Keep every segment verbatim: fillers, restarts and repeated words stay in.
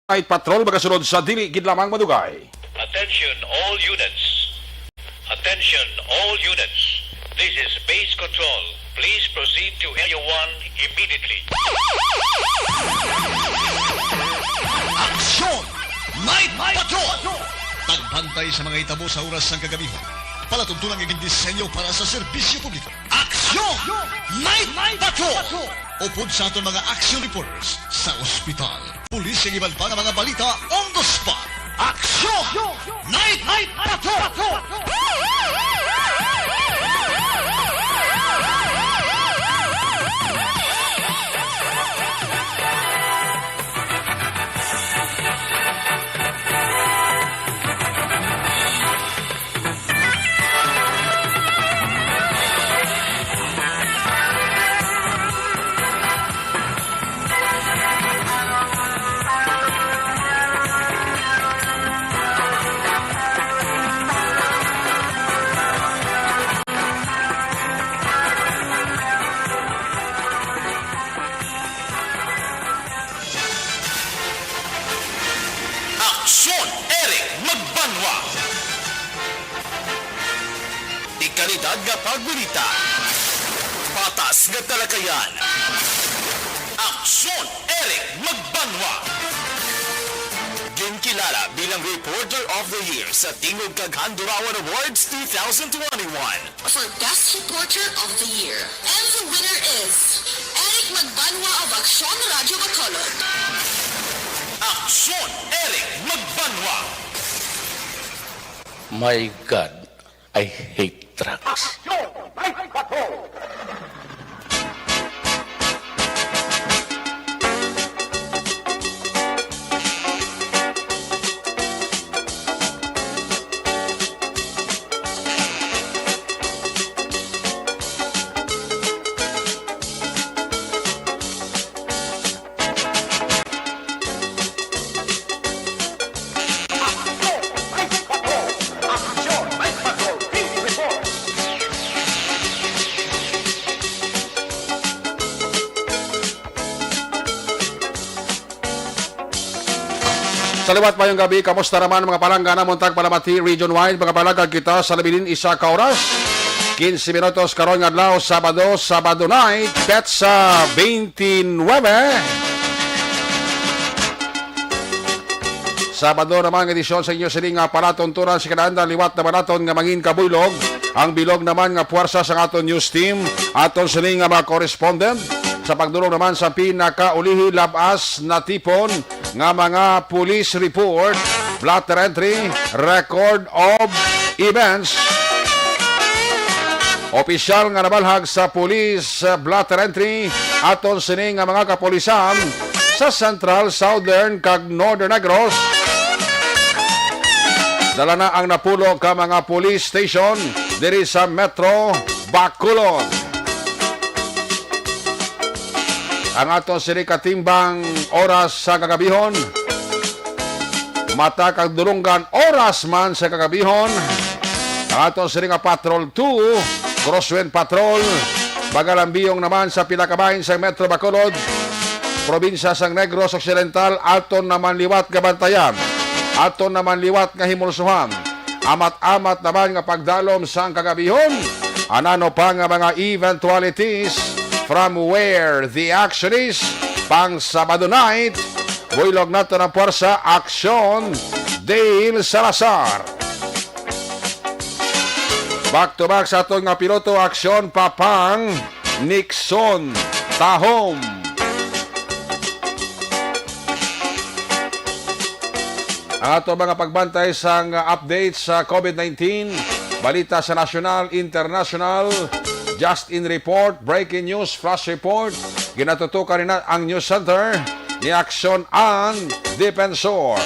Night Patrol, magasunod sa dili gid lamang madugay. Attention all units. Attention all units. This is base control. Please proceed to Area one immediately. Aksyon! Night Patrol! Pagbantay sa mga hitabo sa oras sang kagabihon. Palatuntunan nga gindisenyo para sa serbisyo publiko. Aksyon! Night Patrol! Upod sa aton mga action reporters sa ospital, pulis, kag iban pa nga mga balita on the spot. Aksyon! Night Patrol! Aksyon, Eric Magbanwa. Dekalidad nga pagbalita. Patas nga talakayan. Aksyon, Eric Magbanwa. Ginkilala bilang Reporter of the Year sa Tingog kag Handurawan Awards two thousand twenty-one. For Best Reporter of the Year. And the winner is Eric Magbanwa of Aksyon Radio Bacolod. Aksyon, Eric Magbanwa. My God, I hate drugs. Aksyon, Night Patrol. Sa liwat, mayong gabi. Kamusta naman, mga palangga namon tagpalamati region-wide? Mga palangga kita sa labilin isa ka oras, quince minutos karon nga adlaw, Sabado, Sabado night, petsa twenty-nine. Sabado naman nga edisyon sa inyo sini nga palatuntunan, si kadaan liwat na balaton nga mangin kabuylog. Ang bilog naman nga puwersa sa aton news team, aton sini nga mga correspondent sa pagdulong naman sa pinakaulihi lab-as natipon nga mga police report, blotter entry, record of events. Opisyal nga nabalhag sa police, uh, blotter entry, aton sini nga mga kapulisan sa Central, Southern, kag Northern Negros. Dala na ang napulo ka mga police station diri sa Metro Bacolod. Ang aton sini katimbang oras sa kagabihon. Mata kag dulunggan oras man sa kagabihon. Ang aton sini nga Patrol two, Crosswind Patrol, magalambiyong naman sa pila ka bahin sa Metro Bacolod, probinsya sang Negros Occidental, aton naman liwat nga bantayan, aton naman liwat nga himulsuhan. Amat-amat naman nga pagdalom sang kagabihon. Anano pa nga mga eventualities from where the action is, pang Sabado night, buylog nato ang puwersa, aksyon, Dale Salazar. Back to back sa aton nga piloto, aksyon, Papang Nixon Tahom. Ang ato mga pagbantay sang update sa COVID nineteen, balita sa nasyonal, internasyonal, just in report, breaking news, flash report, ginatutukan nina ang news center ni Aksyon an Defensor.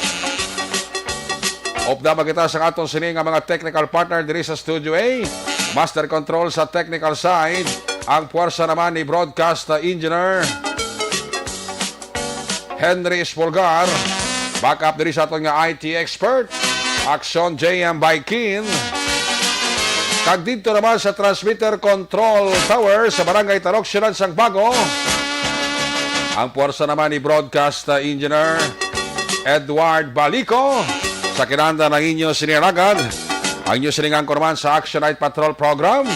Upda man kita sa aton sini nga mga technical partner diri sa Studio A. Master control sa technical side, ang puwersa naman ni broadcast engineer Henry Espolgar. Backup diri sa aton nga I T expert, Aksyon J M Baikin. Kag didto naman sa transmitter control tower sa Barangay Taloksyunan sang Bago, ang puwersa naman ni broadcast, uh, engineer Edward Balico, sa kinanda ng inyo sini alagad, ang inyo sining anchorman sa Action Night Patrol Program.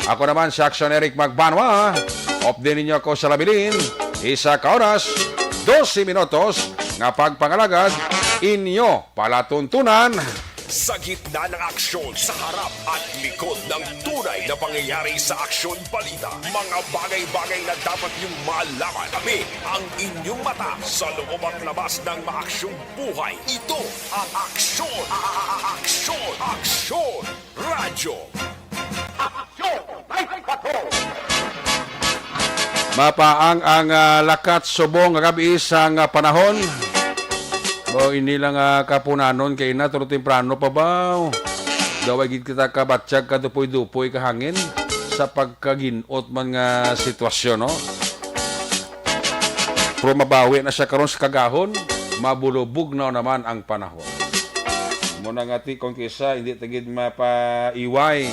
Ako naman si Action Eric Magbanwa. Update ninyo ako sa labilin, isa ka oras, dose minutos nga pagpangalagad, inyo palatuntunan. Sa gitna ng aksyon, sa harap at likod ng tunay na pangyayari sa Aksyon Balita, mga bagay-bagay na dapat niyong malaman. Kami ang inyong mata sa loob at labas ng maaksyong buhay. Ito ang Aksyon, a-, a-, a-, Aksyon, Aksyon Radyo. Aksyon Night Patrol! Mapaang ang, ah, lakat subong nga gab-i sang, ah, panahon. Mo ini lang, ah, kapunanon kay na, tulo temprano pa ba? Daw ay gid kita kabatyag, kadupoy-dupoy kahangin sa pagkagin-ot man nga sitwasyon, no? Pero mabawi na siya karon sa kagahon, mabulubog na naman ang panahon. Mo na nga ti, kung kisa, hindi ta gid mapaiway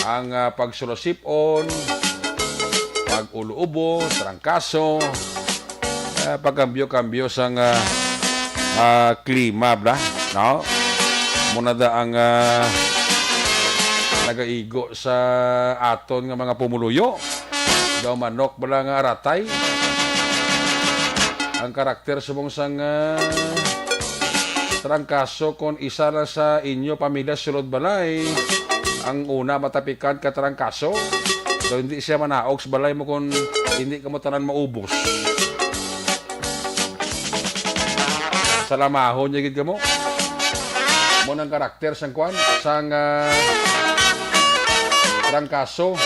ang, ah, pagsulasip-on, pag-ulo-ubo, trangkaso, ah, pagkambyo-kambyo sang, ah, ah, klima, bla, no? Mo na da ang, ah, nagaigo sa aton nga mga pumuluyo. Daw manok bala nga aratay. Ang karakter subong sang, ah, trangkaso, kon isa lang sa inyo pamilya sulod balay, ang una matapikan ka trangkaso. Daw hindi siya manaog sa balay mo kon hindi kamo tanan maubos. Salamahon niya gid kamo. Mo nang karakter sang kwan, sang, ah, trangkaso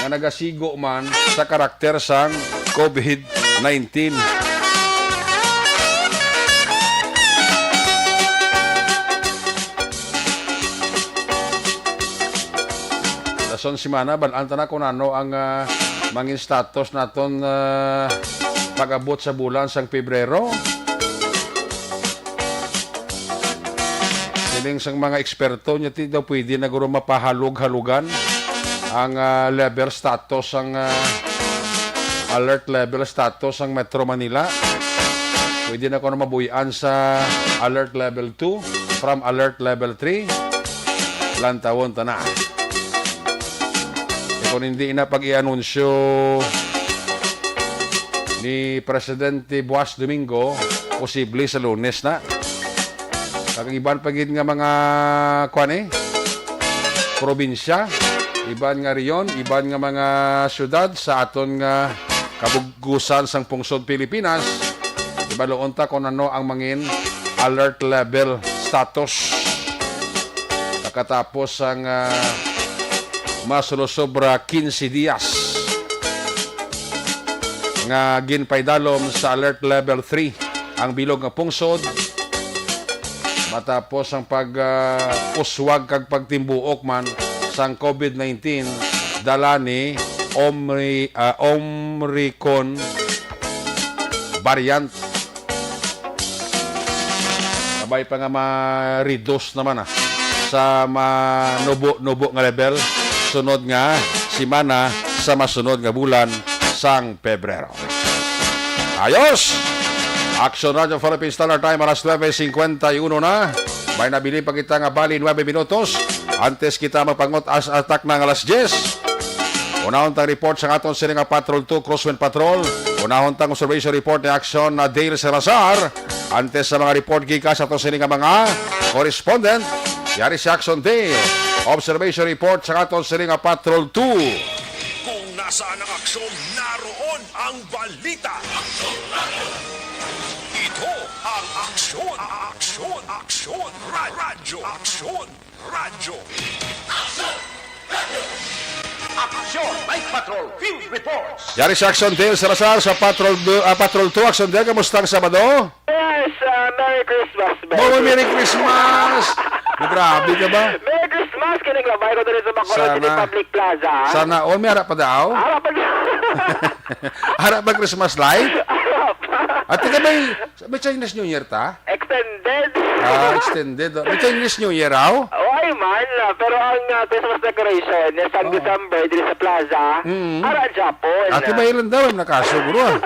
nga nagasigo man sa karakter sang covid nineteen. Dason semana, bal-an ta na kung ano ang, ah, mangin status naton, ah, pag-abot sa bulan sang Pebrero. Siling sang mga eksperto niya, ti daw pwede na guro mapahalog-halugan ang, ah, level status sang, ah, alert level status sang Metro Manila. Pwede na ko na mabuy-an sa alert level two from alert level three. Lantawon ta na. E kung hindi na pag-i-anunsyo ni Presidente buwas Domingo, posible sa Lunes na. Kag ang iban pa gid nga mga, kuan, eh, probinsya, iban nga rehiyon, iban nga mga syudad sa aton nga kabuggusan sang pungsod Pilipinas, ibaluon ta kung ano ang mangin alert level status. Pagkatapos sang, ah, mas sobra quince dias nga ginpaidalom sa alert level three ang bilog nga pungsod, matapos ang pag, ah, uswag kag pagtimbuok man sang covid nineteen dala ni Omri-, ah, Omicron variant. Kabay pa nga ma-reduce naman, ah, sa manubo-nubo nga level sunod nga semana sa masunod nga bulan sang Pebrero. Ayos! Action Radio Philippine Standard Time, alas nuebe cincuenta y uno na. May nabilin pa kita nga bali nuebe minutos. Antes kita magpangot as atak na nga alas diyes. Unahon tang report sa aton sini nga Patrol two, Crosswind Patrol. Unahon tang observation report ni Action na Dale Salazar. Antes sa mga report gikan sa aton sini nga mga correspondent, yari si Action Dale. Observation report sa aton sini nga Patrol two. Kung nasaan ang aksyon, naroon ang balita. Ito ang Aksyon, Aksyon, Aksyon, Ra-, Radyo, Aksyon, Radyo. Aksyon Night Patrol Field Reports. Yari si Action Dale Salazar sa Patrol do-, ah, Patrol two. Action Dale, kamusta ang Sabado? Yes, ah, Merry Christmas, Merry Oh, Merry Christmas. Christmas! Grabe ka ba? Merry Christmas, kining labay ko diri sa Bacolod City Sana. Public Plaza. Sana all. May ara pa daw? Ara pa daw. Ara pa Christmas light? Ara pa. Ate ka, may, may Chinese New Year ta? Extended. Ah, extended. May Chinese New Year, aw? Why man? Ah, pero ang, ah, Christmas decoration, yes, ang Oo. December, diri sa plaza, Mm. ara Japon. Ate, may ilan daw? Nakaso, guro, ah.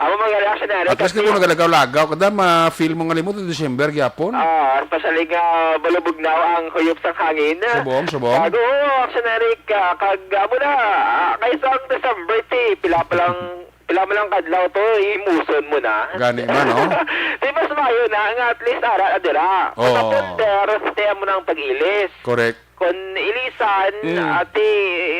Amo man gani, Action Eric, At least kasi di mo nagalagaw-lagaw. Kada ma-feel mo nga limot, December gyapon. Ah, especially nga malubog na ang huyop sang hangin. Subong, subong. Gago, Action Eric, ah, kag amo na, ah, kay sang December, ti, pila pa lang, pila man lang kadlaw to, imuson mo na. Gani man, oh. Di mas maayo na nga at least ara na dira. Kung Oo. Sa folder, stay mo nang pag-ilis. Correct. Kon ilisan, Mm. ati,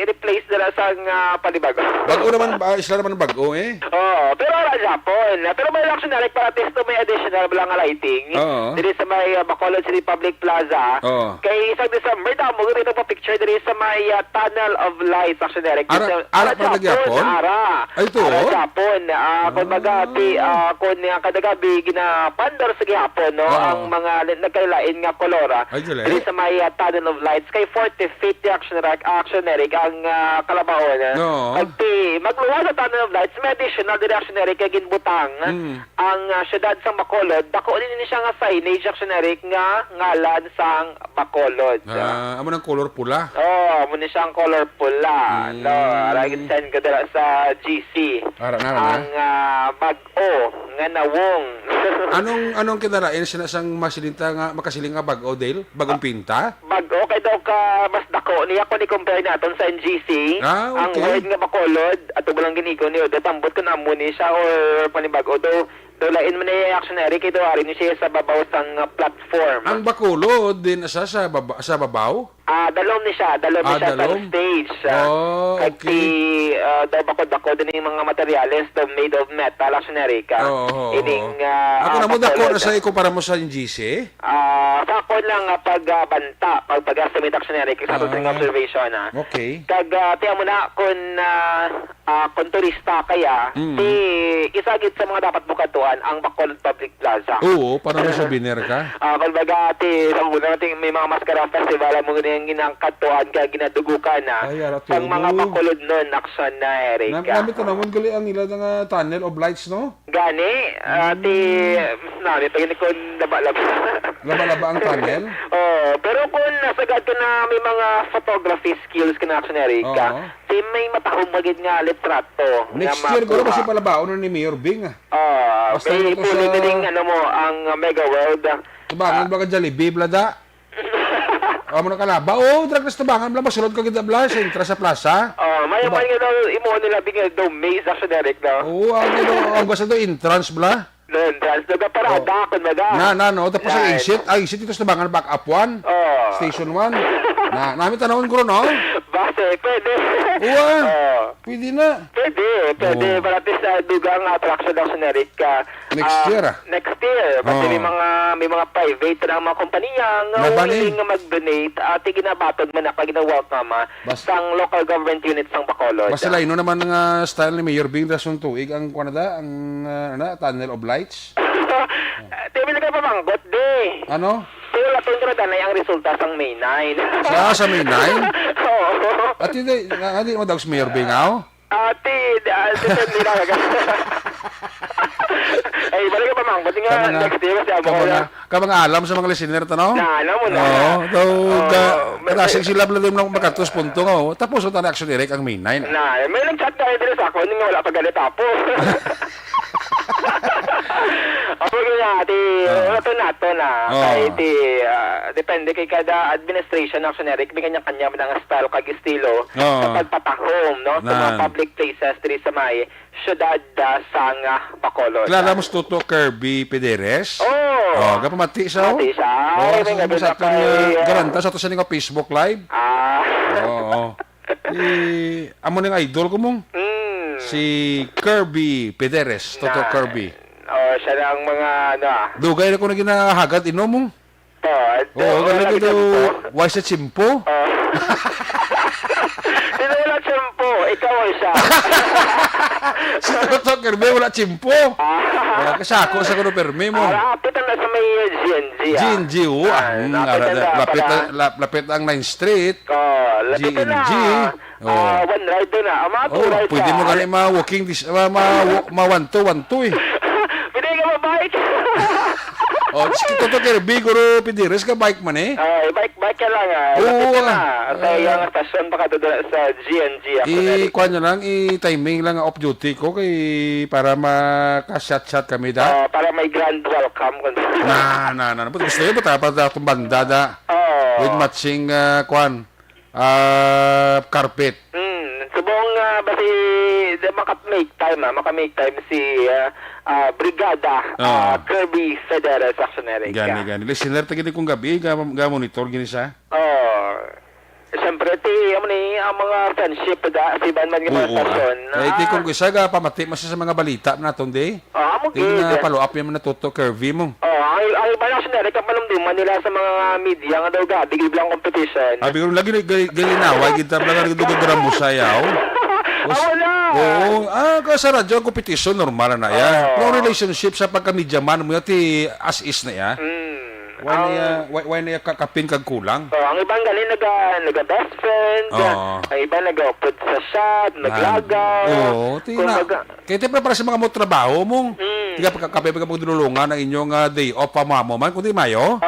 i-replace nila sang, ah, panibago. Bag-o naman, ah, isla naman bag-o, eh. Oo, pero wala gyapon. Pero may Action Eric, para at least may additional lang nga lighting. Oo. Diri sa may, ah, Bacolod City Public Plaza. Oo. Kay sa December, damo gid nagpa-picture diri sa may, ah, Tunnel of Lights, Action Eric. Ara, Diri sa, ara ara pa gyapon, gyapon? Ara. Ay, to? Ara gyapon. Ah, kung Ah. baga, ti, ah, kung nga kada gabi, ginapandar sa gihapon, no? Oo. Ang mga li-, nagkalain nga kolor, ah. Ay, gali. Diri sa may, ah, Tunnel of Lights, kay forty feet di Action Eric, Action Eric ang, ah, kalabaw na. Oo. Pag ti, magluwas sa Tunnel of Lights, may additional diri Action Eric kay ginbutang Mm. ang, ah, siyudad sang Bacolod. Dako din ni siya nga signage Action Eric nga ngalan sang Bacolod. Ah, amo nang color pula. Oh, amo ni siya ang color pula. Mm. No, ara gid send ko dira sa G C. Ara na, ara na. Ang, ah, bag-o nga nawong. Anong, anong kinalain sina sang masilinta nga makasiling nga bag-o, Dale? Bagong Ah, pinta? Bag-o kay daw ka mas dako niya kung i-compare naton sa N G C. Ah, Ang okay. Word nga Bacolod, ato ba lang ginigo ni Odette, ambot kung amo ni siya or panibag-o. Daw, daw lain man ni Action Eric, kay daw ari ni siya sa babaw sang, ah, platform. Ang Bacolod din sa, sa baba-, sa babaw? Ah, dalom ni siya, dalom ni Ah, siya sa dalom? Stage. Ah, Oh, kag okay. ti, ah, daw bako-bako din yung mga materyales, daw made of metal, Action Eric, ah. Oo, oo, Ining, oo. ah, Ako ah, na mo, dako na Bacolod, sa ah. ikumpara mo sa N G C? Ah, sa ako lang nga pag, ah, banta, pag, pag-estimate, Action Eric, sa ato sa Ah, observation, ah. okay. Kag, ah, tiyan mo na kung, ah, ah, kung turista kaya, Mm. ti, isa gid sa mga dapat mo kadtuan ang Bacolod Public Plaza. Oo, para may souvenir ka. Ah, kumbaga, ti, sa una, ti, may mga Mascara Festival, amo gani ang ginakadtuan kaya ginadugukan na Ay, ara sang mga tuod. Bacolod nun, Action na, Eric, Nam-, ah. Namit na naman gali ang ila nga tunnel of lights, no? Gani, ah, ti, Mm. nami pa gani kung laba-laba. Laba-laba ang tunnel? Oh, pero kung nasagad ka na may mga photography skills ka na, Action Eric, ah, Oo. ti may matahom ka gid nga litrato nga Next year, guro, makuha. Kasi palabaon na ni Mayor Bing, ah. Ah, Basta may yung ko puno sa din yung, ano mo, ang, ah, Mega World, ah. Tubangan Ah. ba ka Jollibee, Blada? Amo na kalaba. Oo, drag na sa tubangan, Bla. Masulod ka gid, Bla, sa entrance sa plaza. Oh, may Diba? man nga daw, imo nila, bigyan daw maze, Action Eric, no? Oo, ang, ano, ang basta daw entrance, Bla. Doon, trans, nagaparada, Oh. Kumbaga. Na, na, no? Tapos ang Yan. Exit, ang exit ito sa tubangan, back up one. Oh. Station one. Na, namin tanawon ko, no? Base, pwede. Uwa. Oh. Pwede na. Pwede, pwede. Oo. Para at least, ah, dugang attraction daw sa Neric, ah, Next ah, year, ah. Next year. Kasi Oo. may mga, may mga private na mga kompanya nga Nga ba ni? willing nga mag-donate at ginabatog man na pag gina-welcome, ah, Bas- sang local government unit sang Bacolod. Basta laino naman nga style ni Mayor Bing Rason Tuig ang, kuwan na da, ang, ah, na, Tunnel of Lights. Di, may nagapamanggot, di. Ano? Pero latin ko na danay ang resulta sang May nine. Sa, sa May nine? Oo. At hindi, nga, hindi mo daw si Mayor Bing, aw? Ati, ah, depende na. Ay, balik ka pa, Mang. Pati nga, Ka mga, next year, kasi ka amo mga, na. Ka mga alam sa mga listener, tanaw? Na, alam mo na. Oo, daw, Oo, ga-, may, karasig may sila, pala din lang makatos punto nga, oh. Tapos, ang action direct ang May nine. Na, may nag-chat tayo dito sa ako, nga wala pa gali tapos. Ako nga, ati, Oo. Nato, nato na. Oo. Kay, ti, ah, depende kay kada administration, action direct, may kanya-kanya man ang style kag estilo Oo. sa pagpatahom, no? Sa mga Nan. public places diri sa may syudad, ah, sang, ah, Bacolod. Kilala mo si Toto Kirby Pederes? Oo. Oh, gapamati siya, oh. Pamati siya. Oh, Ay, may sa, gabi sa na aton, kay, ah, ah, garanta sa ato sa ning Facebook Live. Ah. Oo. Eh, amo ning idol ko, mong. Mm. Si Kirby Pederes, Toto Na, Kirby. Oh, siya na ang mga, ano, ah. Dugay na ko na ginahagad, inom, mong. Oh, Oo, wala gani ka daw, tiyempo. Why sa tiyempo? Oh. Sino wala tiyempo? Ikaw o siya? Si Toto Kirby wala tiyempo. Ah. Wala ka, siya ako sa kuno permi mo. Ah, hapit na sa may G N G, ah. G N G, oh, Ah, ah, mm, lapit ara na, na, lapit para na, lap-, lapit ang Ninth Street. Oh, lapit na. G N G. Oh. Ah, one ride doon, ah. Mga two Oh, rides, pwede ah. mo gani ma-walking dis-, ma-, ma-, ma-one two, one two, eh. Pwede ka ma-bike. Oh, si Toto Kirby, guro, Pidiris, ka bike man eh. Ah, bike, bike ka lang, ah. Oo, lapit ka na. Ah, sa Ah. iyang stasyon, baka doon sa G N G ako na I-, rin. kuwan nyo lang, i-timing lang nga off duty ko kay para maka-shot-shot kami da. Ah, para may grand welcome. Na, na, na. Gusto nyo ba tayo pa itong banda da? Oo. With matching, ah, kuwan, ah, carpet. Hmm, subong, ah, basi, di, maka-make time, ah, maka-make time si, ah, ah, Brigada, Oo. ah, Kirby Federal Section Eric, Gani, ah. gani. Listener, ta gini kung gabi, ga-, ga-monitor gini siya. Oh. Siyempre, ti, amo ni, ang mga friendship, da, si Van man yung mga Oo, ah. stasyon. Kaya iti Ah. kung isa, ga, pamati, mas sa mga balita naton, di? Ah, amo Di gid. na follow up yung mga natuto, Kirby mo. Oh, ang, ang iba na, siyempre, kapanumduman nila sa mga media nga daw gabi, gid lang competition. Abi ko, lagi na, gali-, galinaway, gid, tabla, lagi, dugang gramusa, yaw. Amo na. Oo, ah, ka sa radyo, ang competition, normal na, ya. Oo. Pero relationship sa pagka-media man, mo, ti, as is na, ya. Mm. Why na Ang ya, why, why na ya ka-, kapin kag kulang? Oh, ang iban gali naga, naga best friend, Oo. ang iban nagaupod sa shop, Nan-, naglagaw. oo, ti na, Kumbaga, kaya ti para sa mga mo trabaho mo. Mm. Tiga pagkakape, pagkapagdulungan ang inyong, ah, day off pa mo man, kundi mayo.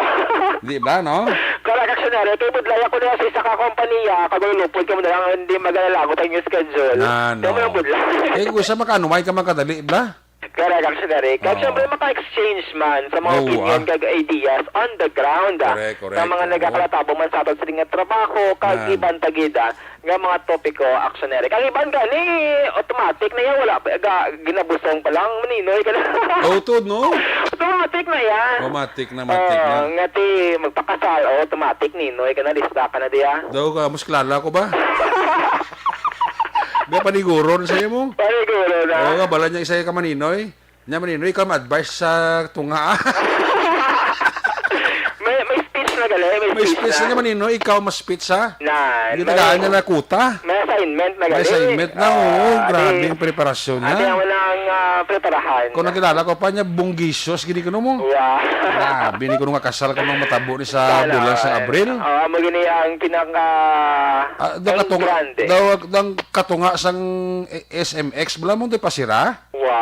Di ba, no? Correct, actually, kay budlay ako na sa isa ka kompanya, kag lulupod ka mo na lang, hindi magalalagot ang inyong schedule. Na, Kaya mo no. lang budlay. Eh, kung sa makanuway ka man kadali, bla? Correct, actually, Rick. Kag Oo. syempre, maka-exchange man sa mga Oo, opinion ah. kag ideas on the ground, ah. Correct, correct. Sa mga Oo. nagakalatabong man sa aton sa nga trabaho, kag Yan. iban pa gid, ah, nga mga topiko, actually, Rick. Ang iban gani, automatic na yan, wala pa, ga-, ginabusong pa lang, maninoy ka na. Oo, tod, no? Automatic na yan. Automatic na, matik Oo, na. nga ti, magpakasal, automatic, ninoy ka na, lista ka na diya. Daw ka, mas kilala ko ba? May paniguron sa imo? Paniguron na. Oo nga, bala niya isa ka maninoy. Nya maninoy, ikaw ma-advise sa tunga. May, may speech na gali, may May speech speech na. na maninoy, ikaw mas speech ha? Na, Hindi may, tagaan niya na kuta. may assignment na May gali. assignment na, Oo, oo, di, grabe yung preparasyon na. ate, ang walang, ah, preparahan. Kung nakilala ko pa niya, bunggisyos, gini ko mo. Wow. Grabe, ni ko nung kasal ka mang matabo ni sa Sana bulan sa all. Abril. Oo, amo gini ang pinaka Ah, daw ang katunga, grande. daw, daw katunga sang S M X, bala mo, di pa sira? Wow.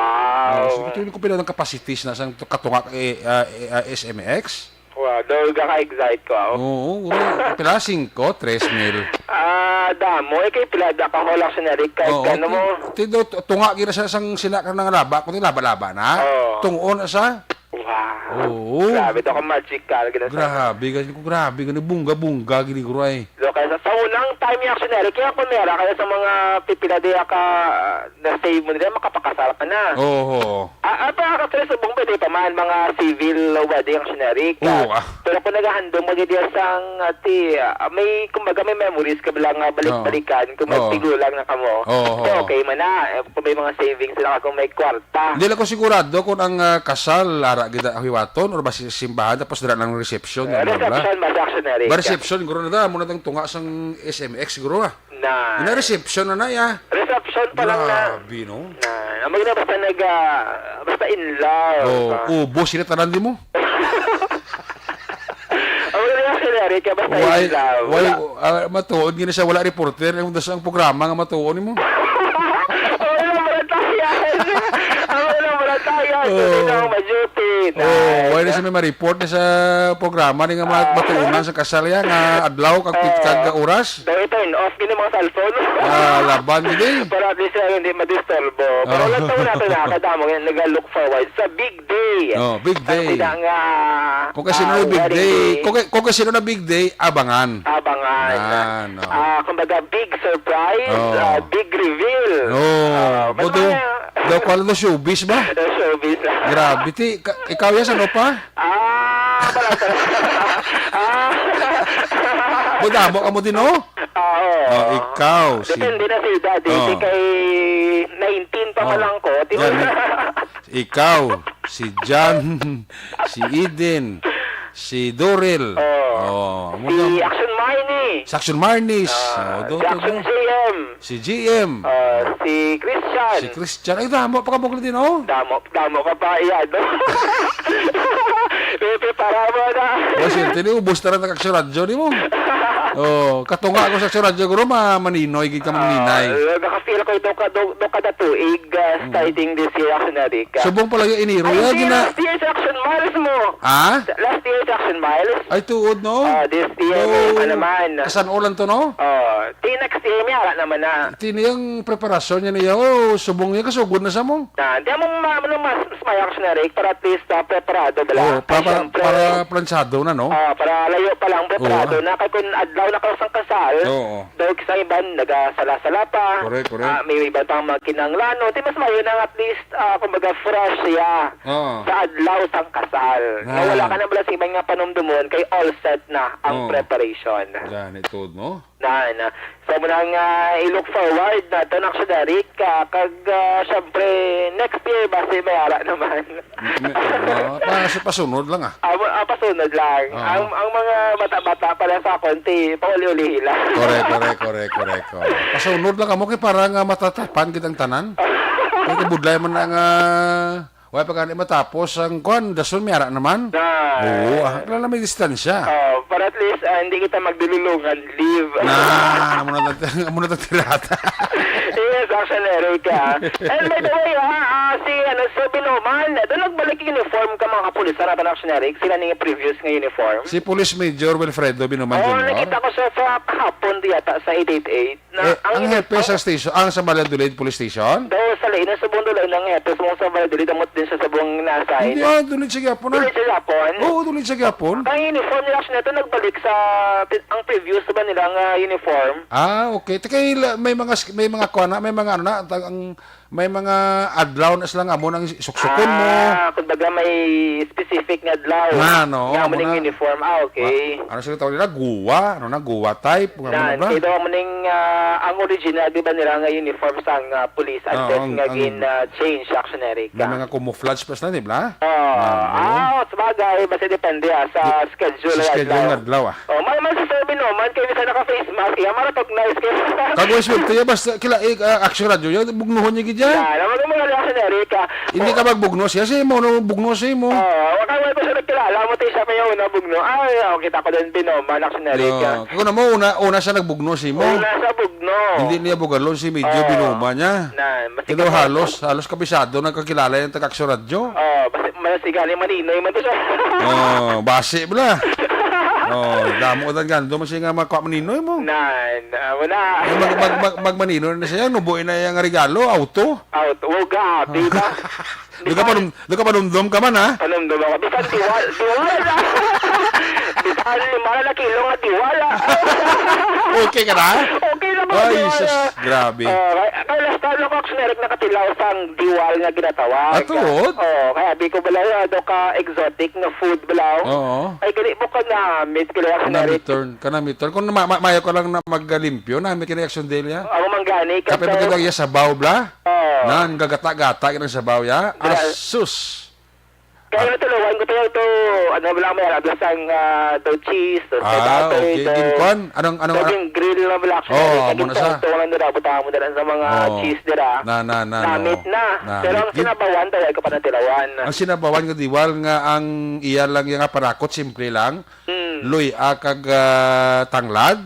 Oh, so, ito yung pila ng capacities na sang katunga, eh, ah, eh, ah, S M X? Wow, daw ka-excite ko, ah. Oo, wala. Pila? Singko? Tres mil? Ah, damo. Eh, kay pila da ka whole action na rin. Kahit Oo, ano ti-, mo. ti-, daw, tunga gina sa sang sila ka nang laba. Kung laba-laba na, Oo. tungoon na sa Wow. Oo. Grabe to, ka magical, gina sa Grabe, gani ko, grabe, gani, bungga-bungga, gini, guro, ay. So, kaya sa, sa unang time ni Action Eric, kaya kung meron kaya sa mga pipila di ka, ah, na-save mo nila, makapakasal ka na. Oo. Ah, ah, pa, actually, subong pwede pa man, mga civil wedding, Action Eric, ah. Oo, ah. Pero kung naghahandom mo, gid sang, ah, ti, ah, may, kumbaga, may memories ka lang nga Oo. balik-balikan, kung Oo. magtigulang na ka mo. Oo. So, okay man na, eh, kung may mga savings sila, kung may kwarta. Hindi lang ko sigurado kung ang, ah, kasal, ara gid ang hiwaton, or ba si simbahan, tapos dira ng reception, Eh, ano, bla? reception, mas Action Eric. Ba reception, guro na da, muna tang tunga sang S M X, guro, ah. Na. Ina reception na na, ya. Reception pa lang na. Grabe, no? Na. Ang maganda basta nag, ah, basta in love. Oh, Ah. ubos sila tanan di mo. Ang maganda yung scenario ka basta Why, in love. why, Wala. ah, matuod gini siya, wala reporter, ang das ang programa nga matuon mo. Ang wala maratayan. Ang wala maratayan. Oh. Hindi na ako ma-duty. Oh, Nice. why na siya may ma-report na sa programa ni nga mga Ah. matuunan sa kasal ya nga adlaw kag pit-, Ah. kag oras? Daw i-turn off gini mga cellphone. Ah, laban gid eh. Para at least, ah, hindi madisturbo. Pero Oh. lang taon natin na, kadamo nga nag-look forward sa big day. Oh, big Ang day. sila nga, Kung kasi ah, na big wedding day, day. kung, kung kasi na big day, abangan. Abangan. Yan, oh. Ah, kumbaga, big surprise, Oh. ah, big reveal. Oh, Ah, mas buto. mga Daw, kuwan to, showbiz ba? Showbiz. Grabe, ti, ka-, ikaw yan, ano pa? Ah, pala, pala. Ah. Budamo ka mo din, oh? Ah, oo. Oh, ikaw, si Depende na sa edad, eh. Oh. Di kay nineteen pa Oh. man lang ko. Di Yan, ba? eh. Ikaw, si Jan, si Eden, si Dorel. Oh. Oh, amo Si lang. Action Marnie. Si Action Marnies. Ah, Oh, do, si do, Action do. J M. Si G M. Ah, si Christian. Si Christian. Ay, damo pa ka mo din, oh. Damo, damo ka pa, iya, no? May prepara mo na. Ba, siyempre, ni ubos na rin ang aksyon radyo ni mo. Oh, katunga ko sa, sa radyo, guro, ma-, maninoy gid ka, maninay. Ah, nakafeel ko ito ka, do, do kada tuig, ah, Mm. starting this year, Action Eric. Subong pala yung Enero, Ay, ya, hindi, gina- last year sa Action Miles mo. Ha? Last year sa Action Miles. Ay, tuod, no? Ah, this year, No. may pa naman. Kasan-olan to, no? Oh, di next year, may ara naman na. Tini ang preparasyon niya niya. Oh, subong niya, kasugod na sa mo. Na, di mo ma-, ano, mas, mas may Action Eric para at least, ah, preparado, bala. Oh, Ay, para, siyempre. para planchado na, no? Ah, para layo pa lang, preparado Oo. na. Kay kung adlaw na ka sang kasal, Oo. daw sa iban, nagasala-sala pa. Correct, correct. Ah, may iban pang mga kinahanglan, no? Di mas maayo na at least, ah, kumbaga, fresh siya Oo. sa adlaw sang kasal. Na Ah. wala ka na bala sa iban nga panumdumon, kay all set na ang Oo. preparation. Gani, tuod mo? Na, na. So, muna nga i-look forward naton, Action Eric, ah, kag, ah, syempre, next year, basi may ara naman. May, ah, pa-, pasunod lang, ah. Ah, ah, pasunod lang. Ah. Ang, ang mga bata-bata pala sa konti, pauli-uli lang. Correct, correct, correct, correct. Oh. Pasunod lang kamo kay para nga matatapan kitang tanan. Kay kabudlay man na nga, wala pa gani matapos ang kwan, dason may ara naman. Na. Oo, ah, wala na may distansya. Oh, para at least, ah, hindi kita magdululungan, leave. Na, amo na tag-, amo na tag tirata. Yes, Action Eric, ah. And by the way, ah, ah, si, ano, si Binuman, doon nagbalik yung uniform ka, mga kapulisan, nato na, Action Eric, sila ning previous nga uniform. Si Police Major Wilfredo Binuman Oh, Junior? nakita ko siya sa kahapon di yata sa eight eight eight. Na, Eh, ang ang hepe sa uniform station, ang sa Valladolid Police Station? Daw sa Leyte, sa Bundolay, ang hepe sa, sa Valladolid, amot din siya sa buong nasa Hindi, ina. ah, Dulid sa Gihapon, ah. Dulid sa Gihapon? Oo, Dulid sa Gihapon. Ang uniform nila, actually, ito nagbalik sa, ang previous ba nila nga uniform? Ah, okay. Te, kay la-, may mga sk-, may mga kuha na, may mga ano na, tag-, ang, may mga adlaw na sila nga mo nang suksukon mo. Ah, kumbaga may specific nga adlaw. Nga, no, Nga mo mo ning na. uniform. Ah, okay. Ma-, ano sila tawag nila? Guwa? Ano na? Guwa type? Nga mo na Nan, ba? kay daw mo ning, ah, ang original, di ba, nila nga uniform sang, ah, police, Ah, unless ang, nga ang gin, ah, change, Action Eric, May ah. mga camouflage pa sila, di ba? Ah, Nga, no? ah, sabagay, basta depende, ah, sa Di-, schedule sa ng schedule adlaw. ng adlaw, ah. Oh, may, may sasabi naman, kay minsan naka-face mask, iya, ma-recognize ka. Kag way swerte, ya, basta kila, eh, ah, Action Radio, ya, bugnuhon niya gid, ya. Yan, ang mga mga Action Eric, ah. Hindi Oh. ka magbugno siya, si mo, no, bugno si mo. Oh, wala ko siya nagkilala, mo tayo siya pa yung una bugno. Ay, oh, kita ko din, Binoman, Action Eric, ah. Yo, kung na mo, una, una siya nagbugno si mo. Una siya bugno. Hindi niya bugalon si Medyo Oh. Binoma niya. Na, mas Kaya ikaw halos, halos kabisado nagkakilala yung taga-Action Radio. Oh, basta, mas sigali maninoy man to siya. Oh, basi bala. Oh, damo ka gando man siya nga makuha maninoy mo. Nan, ah, wala. Eh, mag-, mag-, mag-, magmaninoy na siya, nubuin na yung regalo, auto. Auto, oh, grabe ba? Doon ka Bisan panum-, doon ka panumdum ka man, ha? Panumdum ako. Bisan tiwal, tiwal na. Bisan lima na kilo nga tiwal, ah. Okay ka na? Okay na ba, Ay, tiwal, sus, ah? grabe. Oh, kay, kay last time ako, Action Eric, nakatilaw sang diwal nga ginatawag. Ah, tuod? Oh, kaya abi ko bala, ah, do ka exotic nga food bala. Oo. Ay, gali mo ka namit, kaya Action Eric. Kanamiton, kanamiton. Kung ma-, ma-, mayo ka lang na maglimpyo, namit ka ni Action Dale, ya. Ako man gani, Kapit mo kag- kag iya sabaw, bla? Oo. Nan, gagata-gata ka ng sabaw, ya? Bla- Asus! Kaya natulawan ko tayo to, ano, wala may alam, sang, ah, daw cheese, daw Ah, tomato, okay. daw, Ginkuan? Anong, anong, daw ano? Yung grill na wala, actually. Oo, Kaya amo na sa. gintaw-taw lang nila, butang mo na lang sa mga Oo. cheese nila. Na, na, na, Namit no. na. Namit Pero ang gid. sinabawan, tayo ay kapanatilawan. Ang sinabawan nga diwal nga ang iya lang yung parakot, simple lang. Mm. Luy-a kag, ah, tanglad.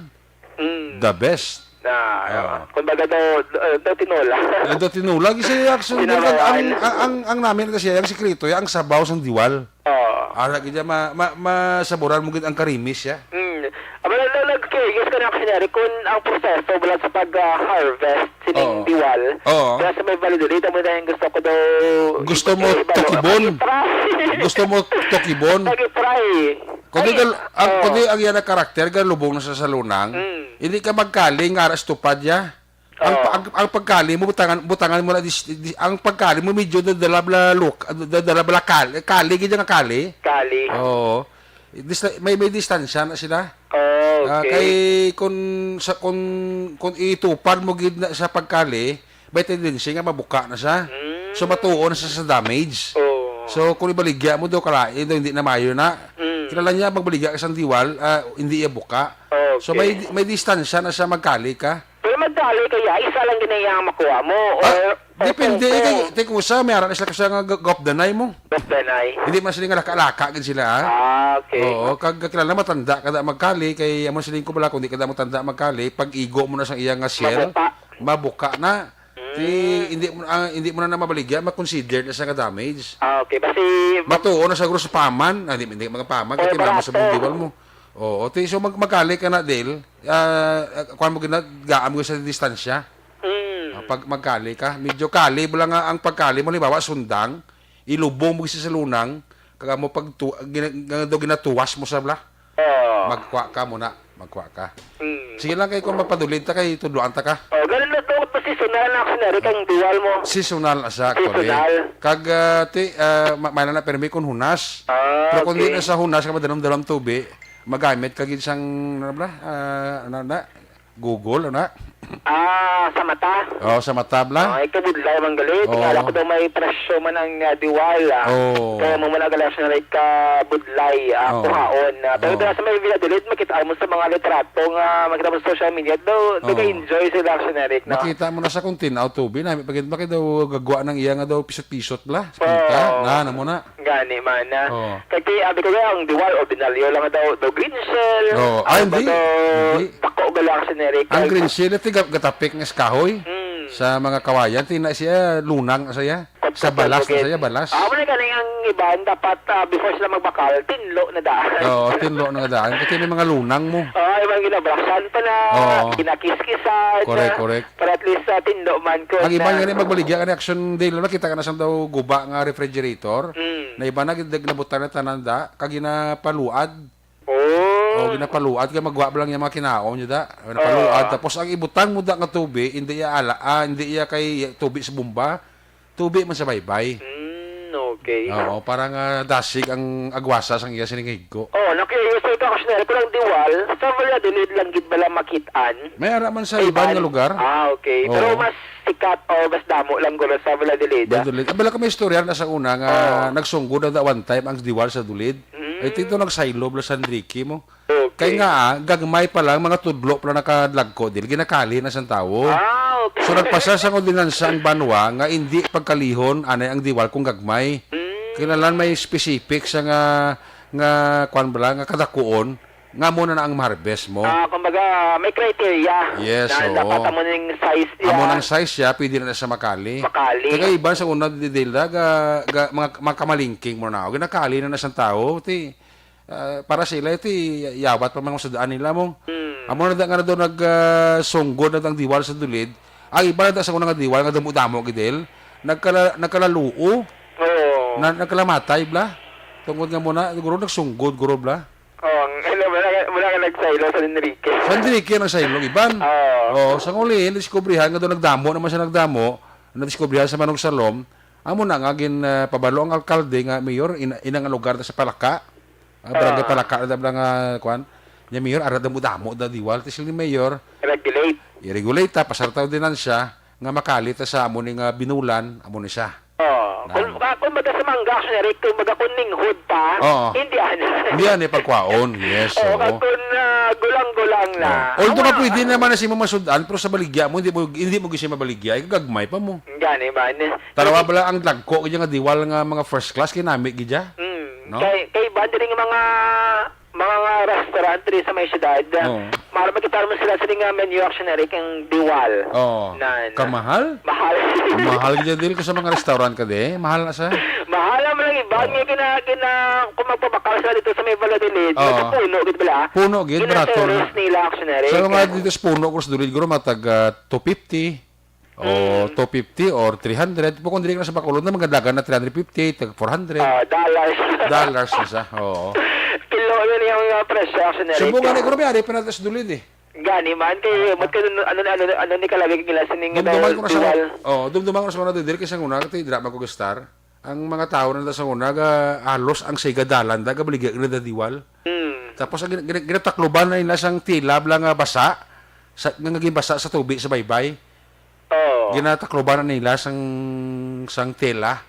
Mm. The best. Na, Oo. kumbaga daw, uh, daw tinola. Eh, daw tinola, kasi actually, Tinola ang, yan. ang, ang, ang namin kasi, ang sikreto, ya, ang sabaw sang diwal. Oo. Ara, gid ya, ma-, ma-, masaboran mo gid ang karimis, ya. Mm. Aba, na, na, nag-curious ka na, kunyari, kung ang proseso wala sa pag, ah, harvest sining Oo. diwal, Oo. wala sa may Valladolid, amo na yung gusto ko daw Gusto mo i-, i-, tukibon? i-try. Gusto mo tukibon? Pag-try. Kundi Ay, gal-, ang, oo. kundi ang iya na karakter, galubong na sa salunang, Mm. hindi ka magkaling, ara sa tupad, ya. Ang Oo. pa-, ang, ang pagkali mo, butangan, butangan mo na dis-, dis-, ang pagkali mo medyo dadala bala luk-, dadala bala kali, kali, gid nga kali. Kali. Oo. Dis-, may, may distansya na sila. Oh, Ah, okay. kay kun sa, kun, kun itupad mo gid na sa pagkali, may tendency nga mabuka na siya. Mm. So, matuo na siya sa damage. Oo. So, kung ibaligya mo daw, kalain daw, hindi na mayo na. Mm. Kilala niya, magbaligya ka sa diwal, ah, hindi iya buka. Okay. So, may, may distansya na siya magkali ka. Pero Magkali kaya, isa lang gid na iyang makuha mo, Ah, or, or depende, kung, eh, kay, kung te, kung usa, may ara na sila kasi nga g-, gop danay mo. Gop danay. Hindi man sila nga laka-laka gid sila, ah. Ah, okay. Oo, kag kilala matanda kada magkali, kay amo siling ko bala, kung di kada matanda magkali, pag igo mo na sa iya nga shell, Mabuka. mabuka na. Ti, Mm. hindi mo, ah, hindi mo na, na mabaligya, ma-consider na siya nga damage. Ah, okay. Basi Matuo na sa guro sa paman. Ah, hindi, hindi mga paman, Oh, kay mama sa barato. Diwal mo. Oo, ti, so mag-, magkali ka na, Del. Ah, ah, kuwan mo gina-, gaan mo sa distansya. Mm. Ah, pag magkali ka, medyo kali mo lang nga ang pagkali mo, halimbawa, sundang, ilubong mo sa lunang, kag amo pag tu-, gina-, nga daw ginatuwas mo sa bla. Oo. Magkwa ka muna, magkwa ka. Mm. Sige lang kay kung mapadulid ta kay tudloan ta ka. Oh, ganun na to, seasonal na, actually, kang Diwal mo. Seasonal na siya, actually. Seasonal. Kag, ah, ti, ah, ma-, may na permi kung hunas. Ah, Pero kung di okay. na sa hunas, ka madalam-dalam tubi, magamit ka gid sang, ano bla? Ah, ano na? Google, ano na? Ah, sa mata. Oh, sa mata bla? Ay, kabudlay man gali. Oo. Tingala ko daw may presyo man ang, ah, Diwal, ah. Oo. Kaya mo man ang galaxy na like, ah, budlay, ah, Oo. kuhaon. Ah, pero Oo. dira sa may Valladolid, makita mo sa mga litrato nga makita mo sa social media, daw, daw Oo. ka-enjoy sa galaxy na like, no? Makita mo na sa kung tinaw tubi na, pag, pag daw gagwa ng iya nga daw pisot-pisot bla. Sa pinta. Oo. Na, na mo na. Gani man, ah. Oo. Kay, kay, abi ko nga, ang Diwal, ordinaryo lang daw, daw green shell. Oo. Ano Ah, ba hindi. daw, Hindi. dako galaxy na like, Ang green shell, ito ga-, gatapik nga sa kahoy. Mm. Sa mga kawayan, tina siya, lunang na siya. Sa balas na siya, balas. Ah, wala gani ang iban, dapat, ah, before sila magbakal, tinlo na daan. Oo, tinlo na daan. Kasi may mga lunang mo. Oo, ibang ginabrasan pa na, Oo. ginakiskisan Correct, na. correct. Para at least, ah, tinlo man ko Ang iban na. gani magbaligya, gani action day, lalo nakita ka na sang daw guba nga refrigerator. Mm. Na iba na, gid-, nabutang na tanan da, kag ginapaluad. Oh. O, ginapaluad, kay magwa lang yung mga kinaon nyo da. Ginapaluad. Ah. Tapos ang ibutang mo da nga tubi, hindi iya ala, ah, hindi iya kay tubi sa bomba. Tubi man sa baybay. Mm, okay. Oo, para nga dasig ang agwasa sang iya sining higko. Oh, na-curious ko, Kakusner, kung ang Diwal, sa Valladolid lang gid bala makit-an? May ara man sa Sa iban nga iban? lugar. Ah, okay. Oo. Pero mas sikat o mas damo lang gulo sa Valladolid, ah. Valladolid. Ah, bala ka may istorya na sa una nga Oo. nagsunggod na da one time ang Diwal sa Dulid. Mm. I think to nagsaylo bala sa Enrique mo. Okay. Kay nga, ah, gagmay pa lang, mga tudlo pa lang nakadlagko, dil, ginakali na sang tawo. Ah, okay. So, nagpasa sang ordinansa ang banwa nga indi pagkalihon anay ang Diwal kung gagmay. Mm. Kinahanglan may specific sa nga, nga, kwan bala, nga kadakuon, nga mo na, na ang ma-harvest mo. Ah, kumbaga, may criteria Yes, na oo. dapat amo ning size niya. Amo nang size siya, pwede na siya makali. Makali. Kaya iban sa una, di, dil, da, ga, ga, mga, mga kamalingking mo na, ginakali na na sang tawo, ti, Ah, para sila iti yawat pa man ang sud-an nila mo. Hmm. Amo na da nga na daw nag, ah, sunggod na ang Diwal sa Dulid. Ang iba na da sa una nga Diwal nga damo-damo gid, el. Nagkala-, nagkalaluo. Oo. Na, nagkalamatay, bla. Tungod nga muna, siguro nagsunggod, guro, bla. Oo, ang, ano, wala ka, wala ka nagsaylo sa Enrique. Sa Enrique ang nagsaylo, iban. Oo. Oo, sa nguli, nadiskubrihan nga daw nagdamo naman siya nagdamo, nadiskubrihan sa Manong Salom, amo na nga gin, ah, pabalo ang alkalde nga, "Mayor, ina, ina nga lugar na sa Palaka." Ah, barangay Ah. Palaka na bala nga, kwan. Nya, Mayor, ara damo-damo da Diwal. Ti siling ni Mayor, Regulate. i-regulate ta, pasar ta ordinansya nga makali ta sa amo ni nga binulan, amo ni siya. Oh, Na kung, mo. ah, kung baga sa mangga, actually, kung baga kung ninghod pa, Oo. hindi ana. Hindi ana pagkwaon, yes, Oo, oo. kag kung, ah, gulang-gulang na. Oo. Although Amo nga na. pwede naman na si mo masud-an, pero sa baligya mo, hindi mo, hindi mo gisi mabaligya, ay gagmay pa mo. Gani ba? Ni-, Tarawa bala ang dagko, kaya nga Diwal nga mga first class, kinami gidya. Mm. No? Kay, kay iba diri nga mga, mga restaurant diri sa may syudad, Oo. maro makita mo sila sa nga menu, actually, kang Diwal. Oo. Na, na. Kamahal? Mahal. Mahal gid, Dil, ko sa mga restaurant ka di. Mahal na siya. Mahal naman ang iba. Oo. Nga gina-, gina-, kung magpabakal sila dito sa may Valladolid, Oo. Sa puno, gid bala. Puno, gid, barato Gina-service na. nila, actually. Sa mga dito sa puno, cross dulid, guro, matag, ah, two fifty. O Mm. two fifty or three hundred. Pero kung dili ka na sa Bacolod na, magadagan na three hundred fifty, tag four hundred. Ah, dollars. Dollars na siya, oo. Pilo yun yung, uh, presyo, actually, Subo nga ni Enrique. Guro, may ari pa natin sa Dulid, eh. Gani man, kay, Ah. ba't ka nun, ano, ano, ano, ni kalagay kang gila sining Dumduman daw ko na sa, Diwal? Oo, dumduman ko na sa una, Dil, kay sa una, kay dira man ko gastar. Ang mga tao na sa una, ga, halos ang siga dalan, da, gabaligya na da Diwal. Hmm. Tapos, ang gina-, gina-, ginatakloban na nila sang tila, bala nga basa, sa, nga naging basa sa tubi, sa baybay. Oo. Ginatakloban na nila sang, sang tela.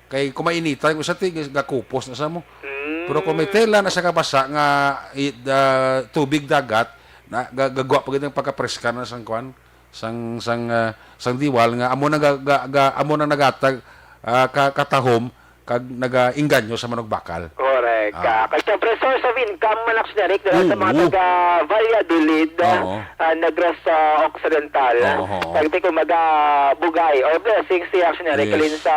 Kay kung mainita, yung usa ti, gakupos na sa mo. Mm. Pero kung may tela na sa kabasa nga, i-, da-, tubig dagat, na, ga-, gagwa pa gid ang pagkapreska na sang kwan, sang, sang, ah, sang Diwal nga amo na ga, ga, ga, amo na nagatag, ah, ka, katahom kag nagaengganyo sa manugbakal. Correct. Ah. Ah, kag siyempre, source of income man, Action Eric, dala sa mga Oo. taga Valladolid, ah, Oo. ah, Negros, ah, Occidental. Oo. Kag ti, kumbaga, bugay or blessings ti Action Eric Yes. kalin sa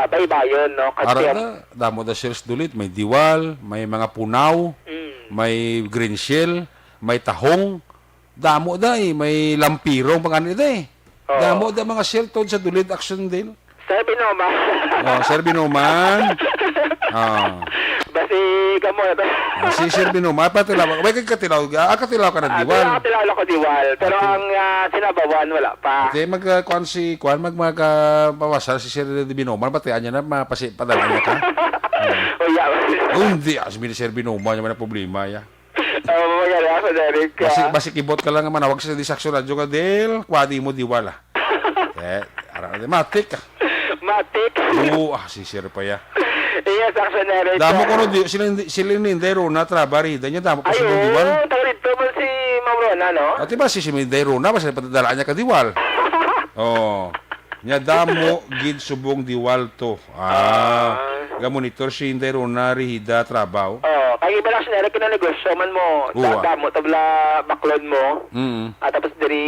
baybayon, no? Kag Ara siyem- na, damo da sales Dulid, may Diwal, may mga punaw, Mm. may green shell, may tahong, damo da eh, may lampirong, pag-ani da eh. Oo. Damo da mga shell tod sa Dulid, Action Dale. Sir Binoman. Oh, Sir Binoman. Ah. Basi kamo na to. Ah, si Sir Binoman, patilaw. Way kay katilaw, ah, katilaw ka na Ah, Diwal. Katilaw, katilaw ako Diwal. Pero Ati- ang, ah, sinabawan, wala pa. Ate, mag, ah, kuan si, kuan, mag, mag, ah, pawasal si Sir Binoman, pati anya na, mapasi, padala niya ka. Oh. Oh, yeah. Oh, hindi, ah, si Sir Binoman, naman ang problema, ya. Oh, maganda ako, Derek, Basi, ah. basi kibot ka lang nga manawag sa Disaksyon Radyo ka, Del. Kwadi mo, Diwal, ah. Eh, ara, matik, ah. Matik. Oo, ah, si Sir pa, ya. Yes, Action Eric. Damo ko no, di, sila, sila ni Inday Rona, traba, rida niya, damo pa Ay, sila, oo, Diwal. Taga dito mo si Ma'am Rona, no? Ate ba, si, si Inday Rona, basta padala niya ka, Diwal. Oh. Nya damo gid subong Diwal to. Ah, Ah. Ga-monitor si Inday Rona Rihida Trabaw. Oh, kay iba lang siya, kinanegosyo man mo, Uwa. da-, damo, tabla, baklod mo. Mm. Ah, tapos diri,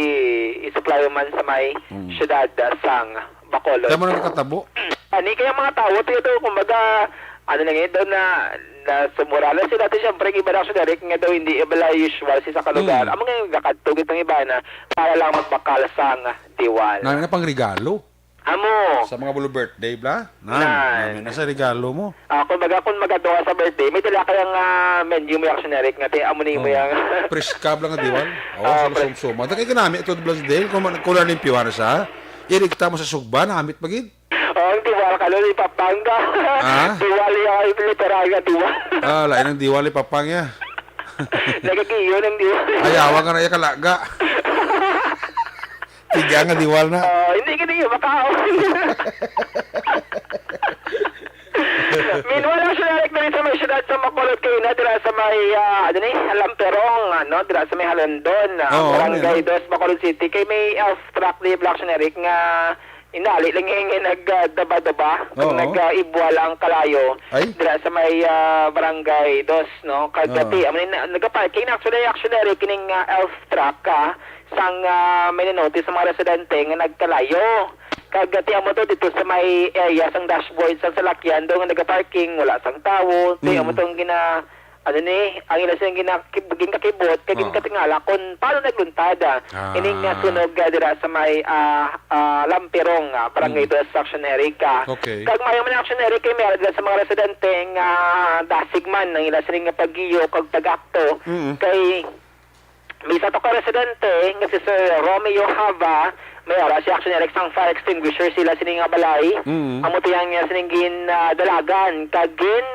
i-supply man sa may Mm. syudad, ah, sang Bacolod. Kaya mo nagkatabo? Ani kaya mga tao, tiyo to, kumbaga, ano na ngayon daw na, na sumura na sila. Ti, siyempre, iba lang siya, Derek, nga daw hindi iba lang usual sa isa ka lugar. Mm. Amo nga yung gakadto, gitong iba na para lang magbakal sang Diwal. Na, na pang regalo? Amo. Sa mga bulo birthday, bla? Nan, Nan. Nami na sa regalo mo. Ah, kung baga, kung magatuwa sa birthday, may dala kayang, ah, menu mo, Action Eric, nga ti, amo ni mo Oh. yang Preska lang nga Diwal. Oh, Ah, sa pres- Lusumsuma. Dagay ka nami, ito, Blas Dale, kung man, kung nalimpyuhan na siya, irigta mo sa sugba, namit pa gid. Oh, ang Diwal ka, Lolo, ipapangga. Ah? Diwal yung literal nga Diwal. Ah, lain ang Diwal, ipapang, ya. Nagagiyo ng Diwal. Ayawa ka na, ya, kalaga. Tiga nga Diwal na. Oh, hindi ka niyo makaon. Meanwhile, ang siya direct na rin sa may syudad sa Bacolod kayo na, dira sa may, ah, ano ni, Lamperong, ano, dira sa may Halondon, ah, Oo, Barangay ano? Dos, Bacolod City. Kay may elf truck di Black Eric nga inali lang yung nag, ah, daba-daba, kag Oo. nag, ah, ibwal ang kalayo, Ay? dira sa may, ah, Barangay Dos, no? Kag Oo. dati, amo ni na, nagaparking na, actually, actually, Eric, kining, ah, elf truck, ah, sang, ah, may nanotis sa mga residente nga nagkalayo. Kag, ah, tiyan mo to dito sa may area sang dashboard sang salakyan, doon nga nagaparking, wala sang tawo. Tiyan mo Mm. tong gina-, ano ni, ang ila silang gina-, kib-, ginkakibot, kag Oo. ginkatingala kung paano nagluntad, ah, Ah. ining, ah, sunog, ah, dira sa may, ah, ah, Lampirong, ah, Barangay Mm. Dos, Action Eric, ah. Okay. Kag mayo man, Action Eric, kay may ara dira sa mga residente nga dasig man ang ila siling nga paggiyo kag pag-akto. Mm. Kay May isa to ka residente nga si Sir Romeo Hava, may ara siya, actually, Alex, ang fire extinguisher sila sini nga balay. Mm. Amo to yang niya sining gin, ah, dalagan, kag gin,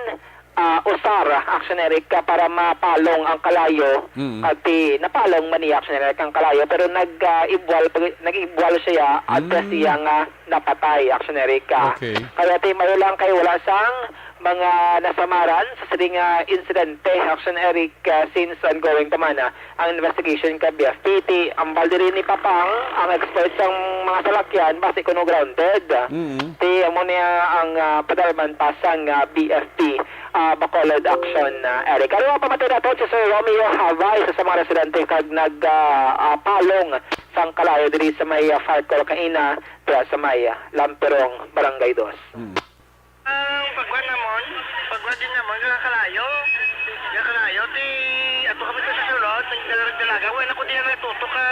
ah, usar, action, Eric, ka para mapalong ang kalayo. Mm. Kag ti napalong man niya, action, Eric, ang kalayo, pero nag, ah, ibwal, pag-, nag-ibwal siya, at Mm. siya nga napatay, action, Eric, ka. Okay. Kaya ti mayo lang kay wala sang mga nasamaran sa sini nga insidente, action, Eric, ah, since ongoing pa man, ah, ang investigation ka B F P. Ti, ang balde rin ni Papang, ang expert sang mga salakyan, basi kuno grounded. Mm. Ti, amo niya ang, ah, padalman pa sang, ah, B F P, ah, Bacolod Action, ah, Eric. Ano ang pamatay nato si Sir Romeo Hava, isa sa mga residente kag nag, ah, ah, palong sang kalayo diri sa may, ah, fire call kaina, dira sa may, ah, Lamperong, Barangay Dos. Mm. Ang pagkuan namon, pagkuan din namon, nga kalayo. Nga kalayo, ti, ato kami sa sulod, nagdala-, nagdalaga. Wala ko diyan natuto ka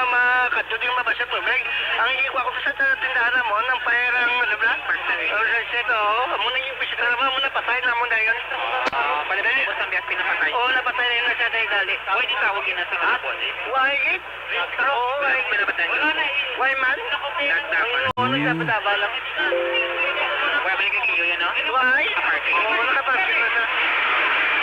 makadto din mabasa tubig. Ang ikuha ko sa tindahan namon, ang fire ang, ano ba? Ang reset, oo. Amo na yung bisita naman, amo na patay na, amo na yun. Ah, pala ba yung sa biyak pinapatay? Oo, napatay na yun, nasa dali. Pwede tawag yun natin. Ha? Why? Pero, oo, ay, why man? Ang, ano, dapat, dapat lang. Why man yung kagiyo yan, no? Why? Oo, nakaparking na siya.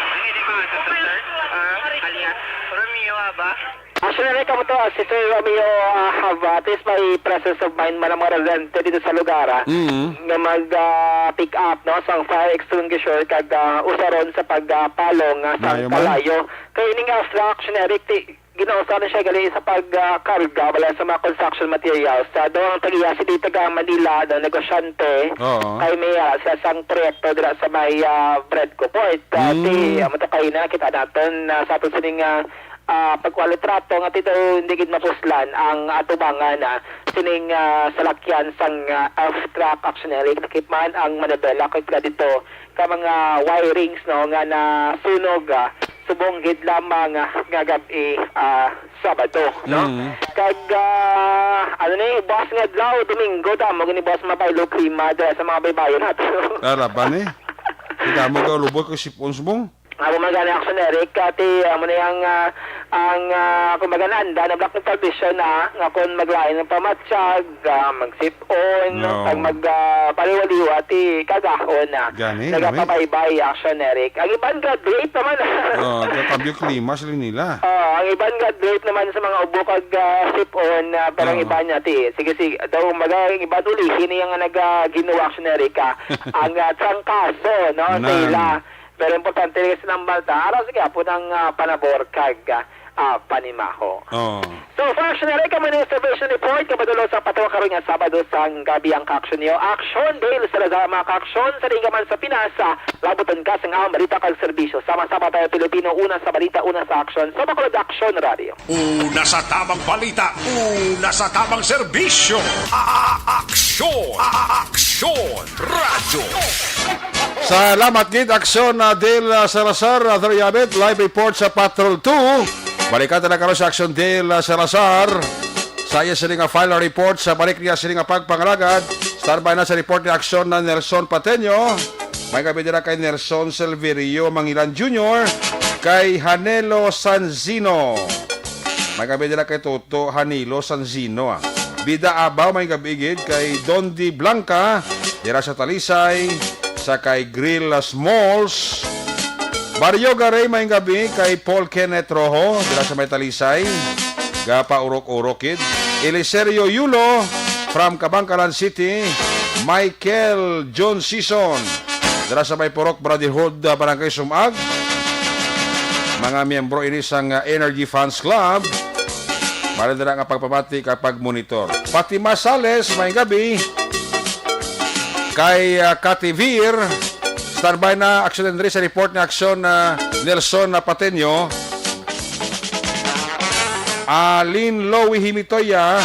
Ang hindi ko ito, sir. Ah, alias Romeo Hava. Actually, kamo to, ah, si Sir Romeo, ah, Hava, at least may presence of mind man ang mga residente dito sa lugar, ah, Mm. nga mag, ah, pick up, no, sa fire extinguisher kag, ah, usaron sa pag, ah, palong, ah, sa Maayo man. kalayo. Kaya ining, ah, action, Eric, ti-, Ginausa na siya gali sa pag, ah, karga bala sa mga construction materials. Sa daw ang tag-iya si dito taga Manila, daw negosyante, Oo. kay may, ah, sa sang proyekto dira sa may, ah, Bredco Port. Ah, Mm. si, amo to kaina, kita naton na sa ato sining, ah, ah, pagkuha litrato nga ti daw hindi gid mapuslan ang atubangan, ah, sining, ah, salakyan sang, ah, F-Truck Action Eric. Nakit man ang manibela kay pila dito ka mga wirings, no, nga nasunog, ah, subong gid lamang, ah, nga gab-i, ah, Sabado, no? Mm. Kag, ah, ano ni, buwas nga adlaw, Domingo, damo gani buwas mabaylo klima dira sa mga baybayon nato. Ara ba ni? Ang damo ka lubot ko sipon subong. Amo man gani, Action Eric, ati, amo na yang, ah, ang, ah, kumbaga, naanda na black tradition na nga kung maglain ng pamatsag, ah, magsip-on, No. kag mag, ah, paliwaliwa ti kagahon na. Gani, Nagapabaybay, Action Eric. Ang iban graduate naman. Oh, nagkakambyo klima sila nila. Oh, ang iban graduate naman sa mga ubo kag, ah, sip-on, ah, pero ang Oo. iban niya ti, sige, sige, daw, kumbaga, ang iban ulihin niya nga nag, ah, Ginoo, Action Eric, ah, ang, ah, trangkaso, no, sa Nan. ila. Pero importante rin sa nang balta, aras gihapon ang, ah, panabor kag, ah, panimaho. Oh. So, for Action Eric, kamo ni Observation Report, kabadulo sa patwa karon nga Sabado sang gabi ang ka-action niyo. Action, Dale Salazar, mga ka-action, sa rin ka man sa Pinas, ah, labuton ka sang among balita kag serbisyo. Sama-sama tayo, Pilipino, una sa balita, una sa aksyon. Sa Bacolod Action Radio. Una sa tamang balita, una sa tamang serbisyo. A-, a-, aksyon, a-, a-, aksyon, radyo. Salamat gid, Aksyon, ah, Dale, ah, Salazar, ah, Dariabit, live report sa Patrol two. Balikan ta na karon sa Aksyon Dale, ah, Salazar. Sa iya sini nga final report sa balik niya sini nga pagpangalagad. Standby na sa report ni Aksyon na Nelson Pateño. May gabi dira kay Nelson Silverio Mangilan Junior, kay Hanelo Sanzino. May gabi dira kay Toto Hanilo Sanzino, ah. Bida Abaw, may gabi gid kay Dondi Blanca, dira sa Talisay, sa kay Grill Smalls. Barrio Garay, may gabi kay Paul Kenneth Rojo, dira sa may Talisay. Gapaurok-urok gid. Eliserio Yulo, from Kabankalan City. Michael John Sison, dira sa may Purok Brotherhood, ah, Barangay Sumag. Mga miyembro ini sang, ah, Energy Fans Club. Mali na nga pagpamati kag pagmonitor. Fatima Sales, may gabi. Kay, ah, Kativir, standby na, aksyon Andres, sa report nga aksyon, ah, Nelson na Pateño. Alin Lowy Himitoya,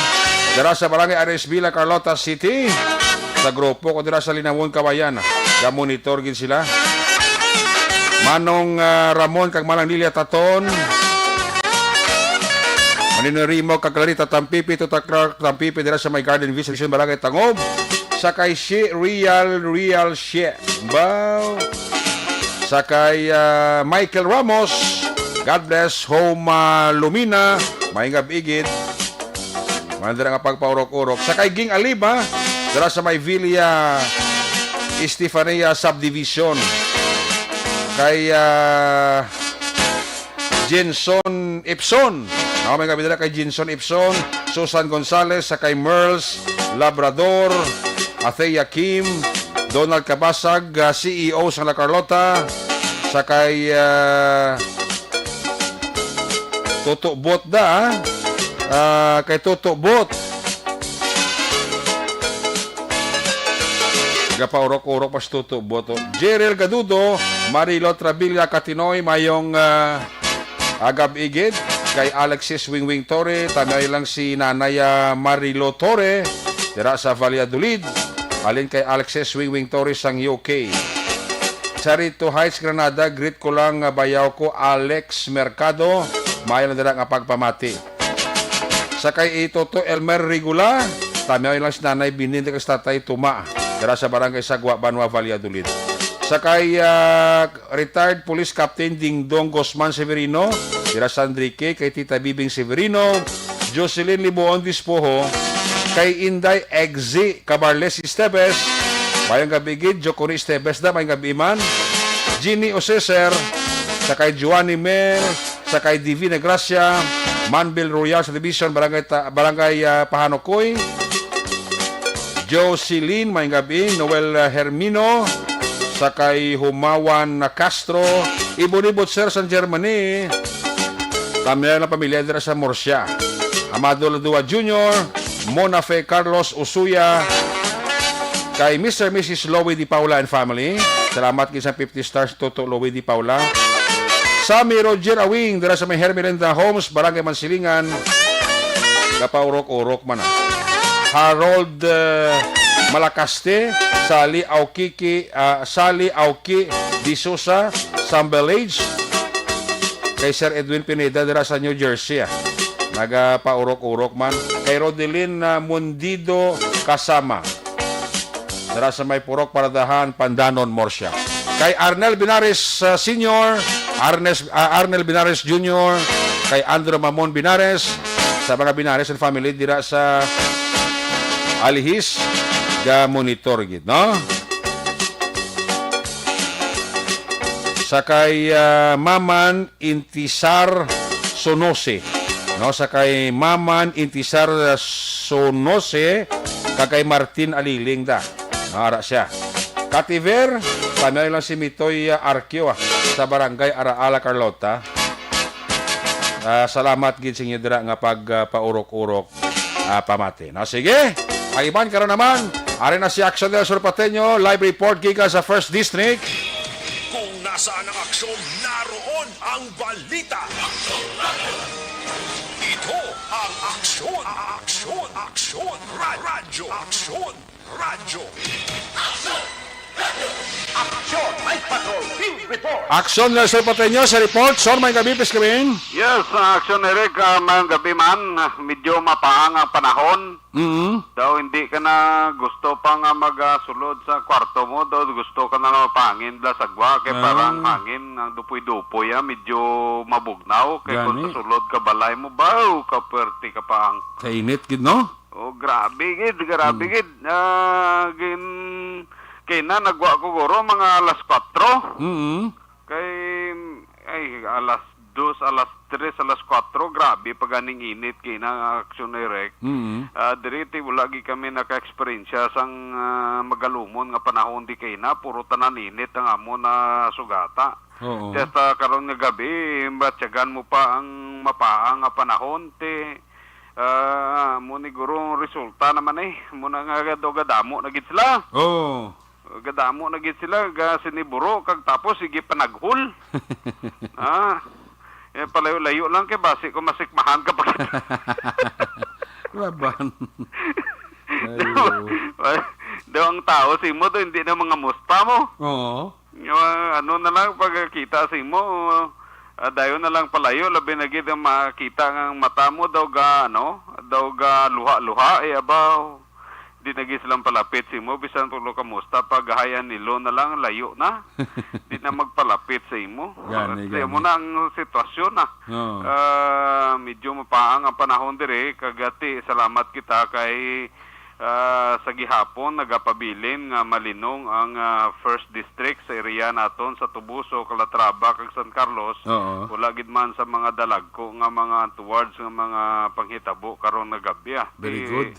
dira sa Barangay Ares Villa, Carlota City. Sa grupo ko dira sa Linawon, Kawayan. Ga-monitor gid sila. Manong, ah, Ramon kag Manang Lilia Taton. Maninoy Rimo kag Clarita Tampipi, Tuta Clark Tampipi, dira sa may Garden View Subdivision, Barangay Tangob. Sa kay Shi Real, Real Shi. Baw. Sa kay, ah, Michael Ramos. God bless, Home, ah, Lumina. May gabi gid. Mga dira nga pagpaurok-urok. Sa kay Ging Aliba, dira sa may Villa Estefania Subdivision. Kay, ah, Jenson Ipson. Ako may gabi dira kay Jenson Ipson, Susan Gonzalez, sa kay Merls Labrador, Athea Kim, Donald Kabasag, ah, C E O sa La Carlota, sa kay, ah, Toto Bot da, ah. Ah, kay Toto Bot. Gapaurok-urok pa si Toto Bot, oh. Jerel Gadudo, Marilo Trabilla Katinoy, mayong, ah, agab igid. Kay Alexis Wingwing Torre, tamay lang si Nanay, ah, Marilo Torre, dira sa Valladolid. Alin kay Alexis Wingwing Torre sang U K. Charito Heights, Granada, greet ko lang nga bayaw ko, Alex Mercado. Maayo lang dira nga pagpamati. Sa kay Toto Elmer Rigula, tamyaw lang si Nanay Bininda kag si Tatay Tuma, dira sa Barangay Sagwa, Banwa, Valladolid. Sa kay, ah, retired Police Captain Dingdong Guzman Severino, dira sa San Enrique, kay Tita Bibing Severino, Jocelyn Libuon Dispoho, kay Inday Exi Cabarles Esteves, mayong gabi gid, Joconi Esteves da, mayong gabi man, Jeannie Oseser, sa kay Joanny Mel, sa kay Divina Gracia, Manville Royal sa Division, Barangay Ta-, Barangay, ah, Pahanokoy, Jocelyn, mayong gabi, Noel, ah, Hermino, sa kay Humawan na Castro, Ibon-Ibot, Sir, San Germany, Tamyay lang pamilya dira sa Murcia. Amado Ladua Junior, Mona Fe Carlos Usuya, kay Mister Missus Louie Di Paula and family. Salamat gid sa fifty stars, Toto Louie Di Paula. Sammy Roger Awing, dira sa may Hermelinda Homes, Barangay Mansilingan. Kapaurok-urok man, ah. Harold, eh, Malacaste, Sally Aukiki, ah, Sally Auki Di Sosa, Sambelage. Kay Sir Edwin Pineda dira sa New Jersey, ah. Nagapaurok-urok man. Kay Rodelin, ah, Mundido Kasama. Dira sa may Purok Paradahan, Pandanon, Murcia. Kay Arnel Binares, uh, Senior, Arnes, uh, Arnel Binares Junior, kay Andrew Mamon Binares, sa mga Binares and family dira sa Alihis, ga monitor gid, no? Sa kay, uh, Maman Intisar Sonose, no? Sa kay Maman Intisar Sonose, kag kay Martin Aliling da. No, ara siya. Kativer, kami lang si Mitoy, ah, Arquio, ah, sa Barangay Araala, Carlota. Ah, salamat gid sa inyo dira nga pag, ah, paurok-urok, ah, pamati. No, sige. Ang iban karon naman, ari na si Action del Sur Pateño, live report gikan sa First District. Kung nasaan ang aksyon, naroon ang balita. Ito ang Aksyon, Aksyon, Aksyon, Ra-, Radyo, Aksyon, Radyo. Aksyon, may patrol, field report. Action, Nelson Pateño sa report. Sir, may gabi, please, kami. Yes, uh, Action Eric, uh, may gabi man. Medyo mapaang ang panahon. Mm. Daw hindi ka na gusto pa nga magasulod sa kwarto mo, daw gusto ka na lang mapahangin bla sagwa, kay Ah. parang hangin ang dupoy-dupoy, ah, medyo mabugnaw, kay kung Gani. sa sulod ka balay mo, baw, kapwerte ka pa ang Kainit gid, no? Oh, grabe gid, grabe Mm. gid. Ah, gin-, kay na nagwa ko guro mga alas kwatro. Mm. Kay, ay, alas dos, alas tres, alas kwatro, grabe pa ganing init kay na Action Direct. Mm. Ah, diri ti wala gid kami naka-eksperyensya sang, ah, magalumon nga panahon di kay na, puro tanan init ang amo na sugata. Oo. Ti hasta karon nga gabi, matyagan mo pa ang mapaang nga panahon, ti, ah, mo ni guro resulta naman eh. Mo na nga daw gadamo na gid sila. Oo. Gadamo na gid sila, ga siniburo, kag tapos sige panaghol. Ah, eh, palayo-layo lang kay basi ko masikmahan ka pa. Laban. Ay, oo. Daw ang tao sa imo daw, hindi na mga musta mo. Oo. Nga, ano na lang, pagkita sa imo, ah, dayon na lang palayo, labi na gid ang makita nga ang mata mo daw ga, ano, daw ga luha-luha, eh, abaw. Di na gid silang palapit sa imo, bisan pag kamusta, pag hayan nilo na lang, layo na. Di na magpalapit sa imo. Gani, Kaya gani. mo na ang sitwasyon na. Oo. Ah, medyo mapaang ang panahon dire, kagati, salamat kita kay, ah, sa gihapon nagapabilin nga malinong ang, ah, First District sa area naton sa Toboso, Calatrava, kag San Carlos. Oo. Wala gid man sa mga dalagko nga mga towards nga mga panghitabo karon nga gabi, ah. Very Di, good.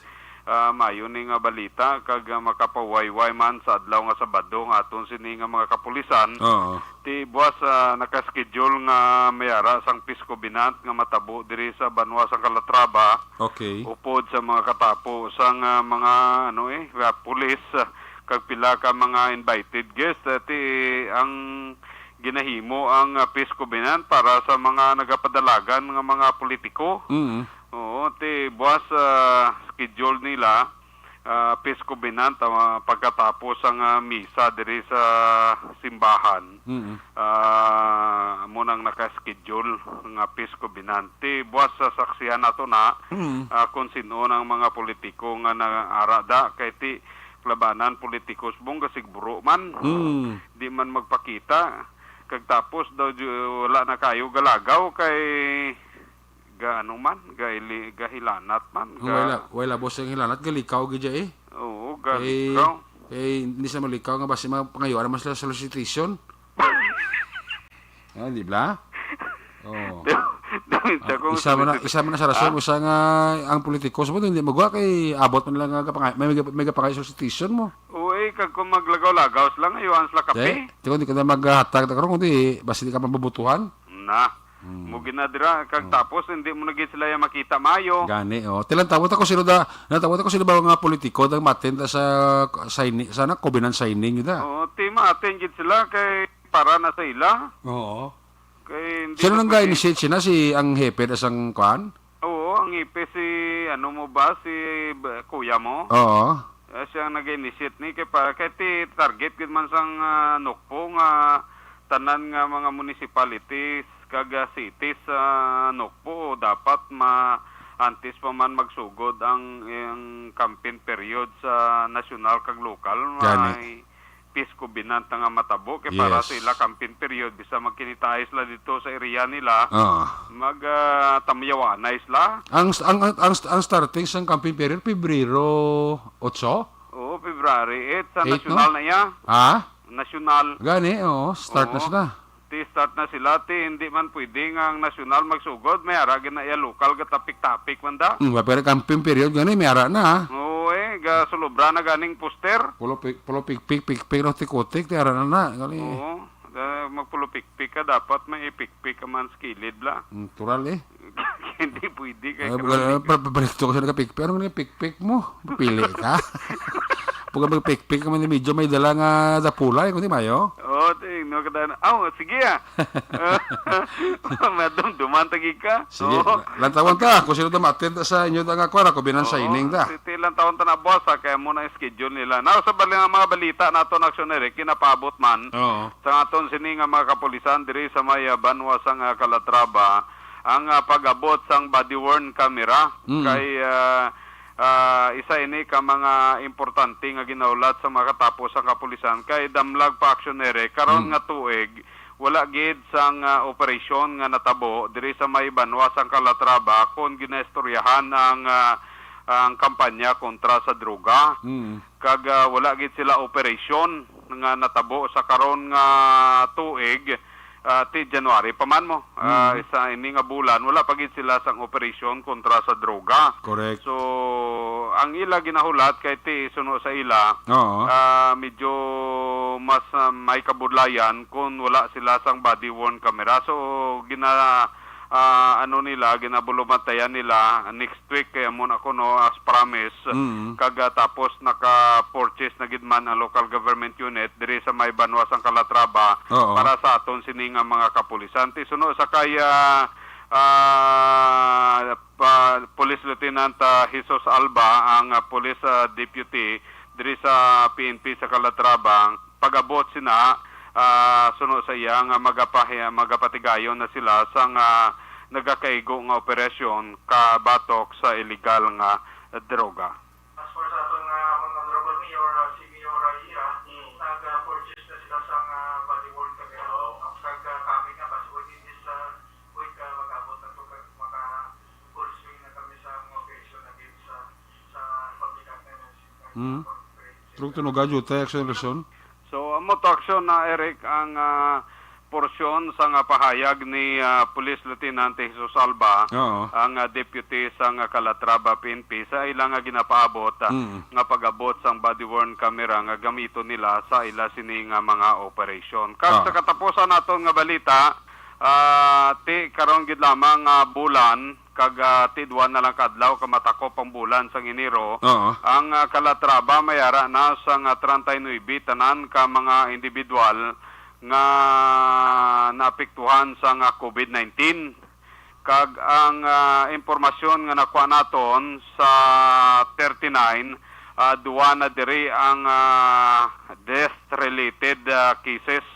ah, maayo ni nga balita kag, ah, makapawayway man sa adlaw nga Sabado nga aton sini nga mga kapulisan. Oo. Ti buwas, ah, naka-schedule nga mayara sang peace covenant nga matabo diri sa banwa sang Calatrava. Okay. Upod sa mga katapo sang, ah, mga, ano, eh, ah, pulis, ah, kag pila ka mga invited guests, ah, ti ang ginahimo ang, ah, peace covenant para sa mga nagapadalagan nga mga politiko. Mm. Oo, ti buwas, ah, schedule nila, ah, peace covenant, ah, pagkatapos ang, ah, misa diri sa simbahan. Mm. Ah, amo nang naka-schedule nga peace covenant. Ti buwas sa saksihan nato na, Mm. ah, kung sino ang mga politiko nga naara da, kay ti labanan politikos bong kasigburo man. Mm. Di man magpakita. Kag tapos daw ju-, wala na kayo galagaw kay ga ano man, ga ili-, gahilanat man, Ang ga wala, wala boss ang hilanat, galikaw gid siya eh. Oo, Eh, galikaw. eh, hindi sa malikaw nga basi mga pangayo, ano man sila solicitation? Ah, di ba? Oo. Dami Ah, siya kung isa man na, solicitation. isa man na sa rason, Ah? usa nga ang politiko, sa hindi magwa kay abot man lang nga kapangay, may, may, may kapangay solicitation mo. Uy, kag kung maglagaw-lagaw sila, ngayuan sila kape. Di, di ko, di ko na maghatag na karon, kundi basi di ka mabubutuhan. Na. Mm. Mo ginadira, kag Mm. tapos hindi mo na gid sila ya makita maayo. Gani, oh. Tilang tawag ako sila da, natawag ako sila ba nga politiko, dang matin ta sa signing, sana covenant signing, yun da. Oo, ti matin gid sila kay para na sa ila. Oo. Kay hindi Sino na nang pwede. ga-initiate sila? Si ang hepe da sang kuan? Oo, ang hepe si, ano mo ba, si b-, kuya mo? Oo. Eh, siya ang nag-initiate ni kay para kay ti target gid man sang, ah, Nokpo nga tanan nga mga municipalities kag, ah, cities sa Nokpo dapat ma antes pa man magsugod ang, ang campaign period sa nasyonal kag lokal, Gani. may peace covenant na nga matabo kay para Yes. sa ila campaign period, bisa magkinitaay sila dito sa area nila, Ah. mag, ah, tamyawanay sila. Ang, ang, ang, ang, ang starting sang campaign period, Pebrero otso? Oo, February eight, sa Eight, nasyonal no? na iya. Ha? Nasyonal. Gani, oo, start na Oo. sila. Ti start na sila, ti hindi man pwede nga ang nasyonal magsugod, may ara gid na iya lokal ga topic-topic man da. Hmm, pero campaign period gani, may ara na, ha? Oo, eh, ga sulubra na ganing poster. Pulo pik-, pulo pikpik, pikpik, no, tikutik, ti ara na na, gali. Oo, da-, magpulo pikpik ka, dapat may ipikpik ka man sa kilid, bla. Natural, eh. Hindi pwede kay Ay, karon, wala, eh. pa-, pabalik to ko sa nagapikpik. Ano nga pikpik mo? Pili ka? Pag magpikpik ka man, medyo may dala nga dapula, eh, kundi mayo. Oo, ting-, no, kada-, aw, sige, ah. Madumduman tagi ka. Sige, Oo. lantawan ta kung sino daw ma-attend sa inyo nga kuwan, ako binan Oo, signing ta. Ti, ti, lantawan ta na, boss, ah, kaya mo na schedule nila. Na, sa bali nga mga balita nato na aksyon, Eric, ginapaabot man Oo. sa aton sini nga mga kapulisan diri sa may, ah, banwa sang, ah, Calatrava, ang, ah, pag-abot sang body-worn camera Mm. kay, ah, ah, isa ini ka mga importante nga ginahulat sa mga katapos sang kapulisan kay damlag pa aksyon, Eric, karon Mm. nga tuig wala gid sang, ah, operasyon nga natabo diri sa may banwa sang Calatrava kon ginaistoryahan ang, ah, ang kampanya kontra sa droga. Mm. Kag, ah, wala gid sila operasyon nga natabo sa karon nga tuig, ah, ti January pa man mo. Ah, Mm. sa ini nga bulan, wala pa gid sila sang operasyon kontra sa droga. Correct. So, ang ila ginahulat kay ti suno sa ila, Oo. ah, medyo mas, ah, may kabudlayan kung wala sila sang body-worn camera. So, gina-, ah, ano nila, ginabulumatayan nila next week, kaya mo na kuno, as promise. Mm. Kag, ah, tapos naka-purchase na gid man ang local government unit diri sa may banwa sang Calatrava Oo. para sa aton sini nga mga kapulisan. Ti suno sa kay, ah, ah, pa, Police Lieutenant, ah, Jesus Alba, ang, ah, police, ah, deputy diri sa P N P sa Calatrava, pag-abot sina, ah, suno sa iya nga magapahi-, magapatigayon na sila sa nga nagakaigo nga operasyon kabatok sa iligal nga droga. As for sa aton nga honorable mayor, ah, si Mayor Ira, Mm. nag-purchase na sila sa nga body worn camera. Oo. Kag, ah, kami nga, mas within this, ah, week, ah, mag-abot na to, kag maka-full swing na kami sa mga operasyon na din sa, sa Republic Act nine nine six. Mm. Through tunugan, jutay, acceleration. So, amo to aksyon na, Eric, ang, ah, porsyon sa nga pahayag ni, ah, Police Lieutenant Jesus Alba, Oo. ang, ah, deputy sa nga Calatrava P N P, sa ila nga ginapaabot, ah, Mm. nga pag-abot sang body-worn camera nga gamiton nila sa ila sini nga mga operasyon. Kag Oo. sa katapusan naton nga balita, ah, ti karon gid lamang nga bulan, kag, ah, ti duha na lang ka adlaw ka matakop ang bulan sang Enero, Oo. ang, ah, Calatrava may ara na sang, ah, treinta y nuebe tanan ka mga individual nga naapektuhan sang, ah, COVID nineteen. Kag ang, ah, impormasyon nga nakuha naton sa thirty-nine, ah, duha na diri ang, ah, death-related, ah, cases.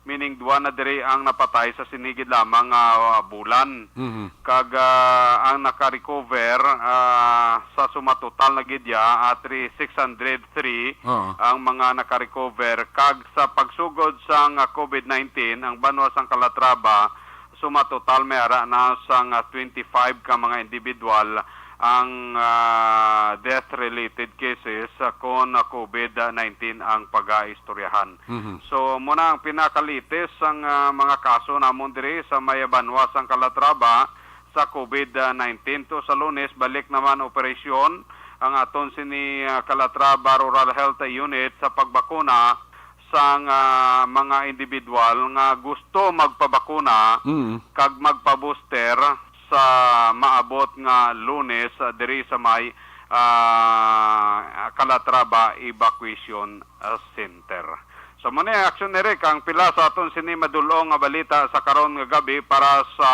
Meaning, duha na diri ang napatay sa sini gid lamang nga, ah, bulan. Mhm. Kag, ah, ang naka-recover, ah, sa sumatotal na gid ya, ah, three, six hundred three Oo. ang mga naka-recover. Kag sa pagsugod sang, ah, COVID nineteen, ang banwa sang Calatrava, sumatotal may ara na sang, ah, twenty-five ka mga individual ang, ah, death-related cases, ah, kon, ah, COVID nineteen ang pag-aistoryahan. Mhm. So, muna ang pinakalitis sang, ah, mga kaso namon diri sa may banwa sang Calatrava sa COVID nineteen. To sa Lunes, balik naman operasyon ang aton sini, ah, Calatrava Rural Health Unit sa pagbakuna sang, ah, mga individual nga gusto magpabakuna Mm. kag magpa-booster sa maabot nga Lunes, ah, diri sa may, ah, Calatrava Evacuation, ah, Center. So, muna, Action Eric, ang pila sa aton sini madulong nga balita sa karon nga gabi para sa,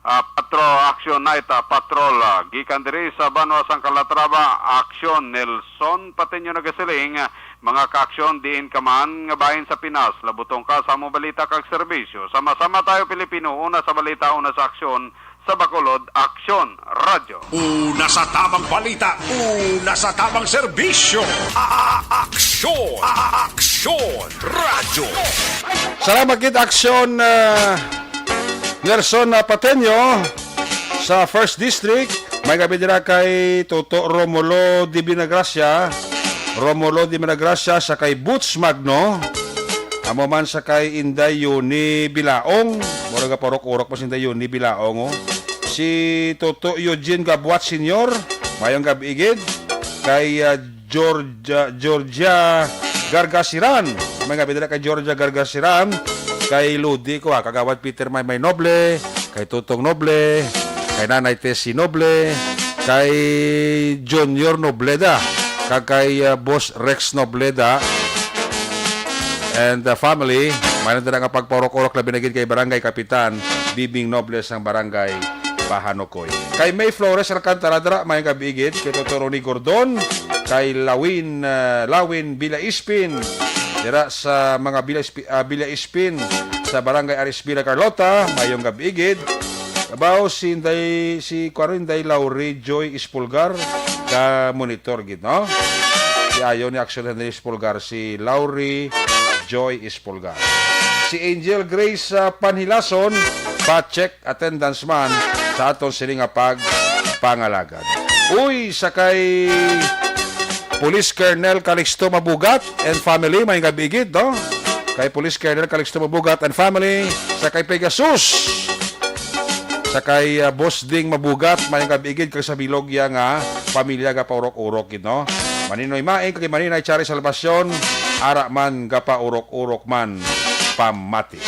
ah, Patro Action Night, ah, Patrol. Ah, gikan diri sa banwa sang Calatrava, Action Nelson Pateño nagasiling, ah, mga ka-aksyon diin ka man nga bahin sa Pinas, labutong ka sa among balita kag serbisyo. Sama-sama tayo, Pilipino, una sa balita, una sa aksyon, sa Bacolod Aksyon Radyo. Una sa tamang balita, una sa tamang serbisyo. A-, a-, aksyon, a-, a-, aksyon, radyo. Salamat gid, Aksyon, ah, Nelson, ah, Pateño sa First District. May gabi dira kay Toto Romulo de Binagracia. Romulo de Binagracia sa kay Boots Magno. Amo man sa kay Inday Yuni Bilaong. Mura ga paurok-urok pa si Inday Yuni Bilaong, oh. Si Toto Eugene Gabuat Senior, mayong gabi gid. Kay, ah, Georgia, Georgia Gargasiran. May gabi dira kay Georgia Gargasiran. Kay Ludi ko, ha, Kagawad Peter Maymay Noble, kay Tutong Noble, kay Nanay Tessie Noble, kay Junior Nobleda, kag kay, ah, Boss Rex Nobleda and the family. May na dira nga pagpaurok-urok, labi na gid kay Barangay Kapitan Bibing Noble sang Barangay Bahanukoy. Kay May Flores Alcantara dira, may gabi gid kay Toto Ronnie Gordon, kay Lawin, ah, Lawin Bila Ispin, dira sa mga Bila Ispi-, ah, Bila Ispin sa Barangay Aris Villa Carlota, mayong gabi gid. Abaw si Inday, si kuwan, Inday Lauri Joy Espulgar, ka monitor gid, no? Si ayo ni Action Henry Espulgar, si Lauri Joy Espulgar. Si Angel Grace, ah, Panhilason, pa-check attendance man sa aton sini nga pagpangalagad. Uy, sa kay Police Colonel Calixto Mabugat and family, may gabi gid, no? Kay Police Colonel Calixto Mabugat and family, sa kay Pegasus, sa kay, ah, Boss Ding Mabugat, may gabi gid, kag sa bilog ya nga pamilya ga paurok-urok gid, no? Maninoy Maing, kag Maninay Chari Salvacion, ara man ga paurok-urok man pamati.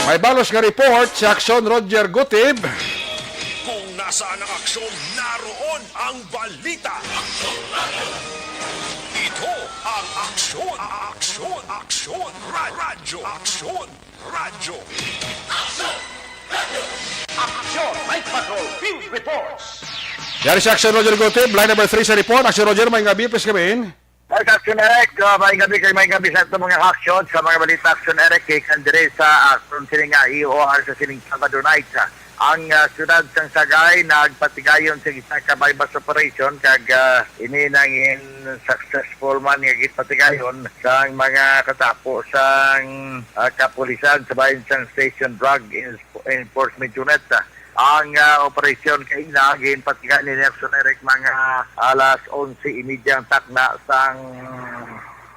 May balos nga report si Action Roger Gutib. Kung nasaan ang aksyon, naroon ang balita. Ito ang Aksyon, Aksyon, Aksyon, Ra-, Radyo, Aksyon, Radyo. Aksyon, Night Patrol, Field Reports. Yari si Action Roger Gutib, line number three sa report. Action Roger, may gabi, please come in. Yes, Action Eric. Uh, may gabi kay may gabi sa ato mga aksyon sa mga balita, Action Eric, kay kandire sa action sini nga E O R sa sining Sabado night. Ang, ah, siyudad sang Sagay nagpatigayon sa isa ka buy-bust operation kag, ah, ini nangin successful man nga gipatigayon sang mga katapo sang, ah, kapulisan sa bahin sang Station Drug Ins-, Enforcement Unit. Ang, ah, operasyon kaina ginpatigayon ni Nelson Eric mga alas onse y media ang takna sang,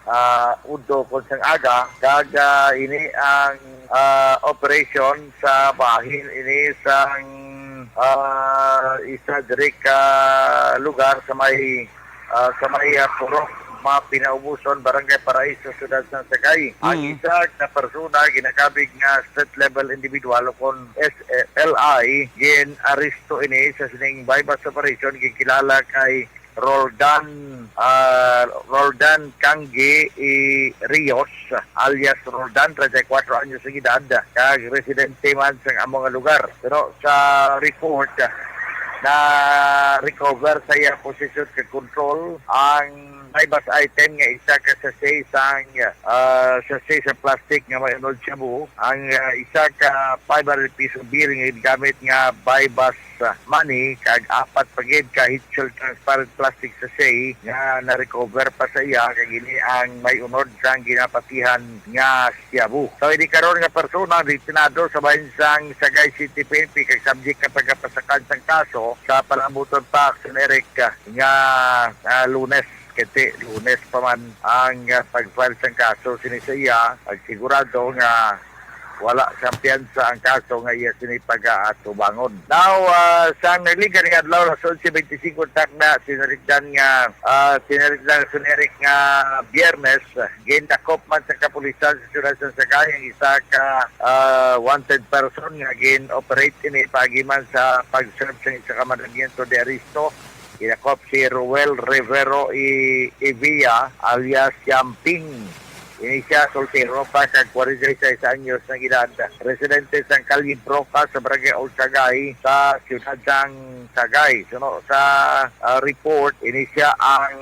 ah, udto kon sang aga, kag, ah, ini ang, ah, operasyon sa bahin ini sang, ah, isa diri ka lugar sa may, ah, sa may, ah, Purok Mapinaubuson, Barangay Paraiso, Siyudad sang Sagay. Ang Mm. isa ka persona ginakabig nga street level individual o kon S L I, gin-aresto ini sa sining buy-bust operation, ginkilala kay Roldan, ah, Roldan Kangge I. Rios, alias Roldan, treinta y cuatro anyos ang edad, kag residente man sa amo nga lugar. Pero sa report, na-recover sa iya posisyon kag control ang buy-bust item nga isa ka sachet sang, ah, sachet sa plastic nga may unod shabu, ang, ah, isa ka five hundred peso bill nga ginagamit nga buy-bust sa money, kag apat pa gid ka heat-shield transparent plastic sachet nga na-recover pa sa iya, kag ini ang may unod sang ginapatihan nga shabu. So, ini karon nga persona ang detenado sa bahin sang Sagay City P N P kag subject nga pagapasakan sang kaso sa palabuton pa, Action Eric, nga, ah, Lunes. Kay Lunes pa man ang, ah, pag-file sang kaso sini sa iya, ag sigurado nga wala siyang piyansa ang kaso nga iya sini pag-aatubangon. Now, ah, sa nagligad nga adlaw, alas onse bente singko takna, sinalitan nga, ah, sinalitan sa Eric nga Biyernes, gindakop man sa kapulisan sa siyudad sa Sagay ang isa ka, ah, wanted person nga gin-operate ini paagi man sa pag-serve sa isa ka mandamiento de aresto. Gidakop si Roel Rivero I-, Evia alias Yamping. Ini siya, soltero pa, kag forty-six anyos ng edad. Residente sa Calle Broca sa Barangay Old Sagay sa siyudad sang Sagay. Suno sa, ah, report, ini siya ang,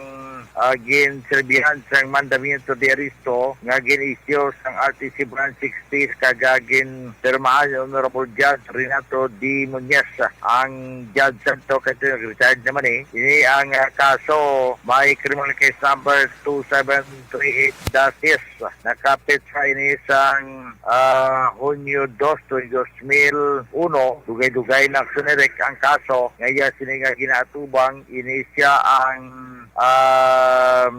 ah, ginserbihan sang mandamiento de aresto nga gin-issue sang R T C Branch sixty kag, ah, ginpirmahan ni Honorable Judge Renato D. Muñez, ang judge santo kay retired naman eh. Ini ang, ah, kaso may criminal case number two seven three eight dash S. Nakapit sa ini sang, ah, Hunyo dos, tuig dos mil uno. Dugay-dugay na aksyon, Eric, ang kaso nga iya sini nga ginaatubang. Ini siya ang, um,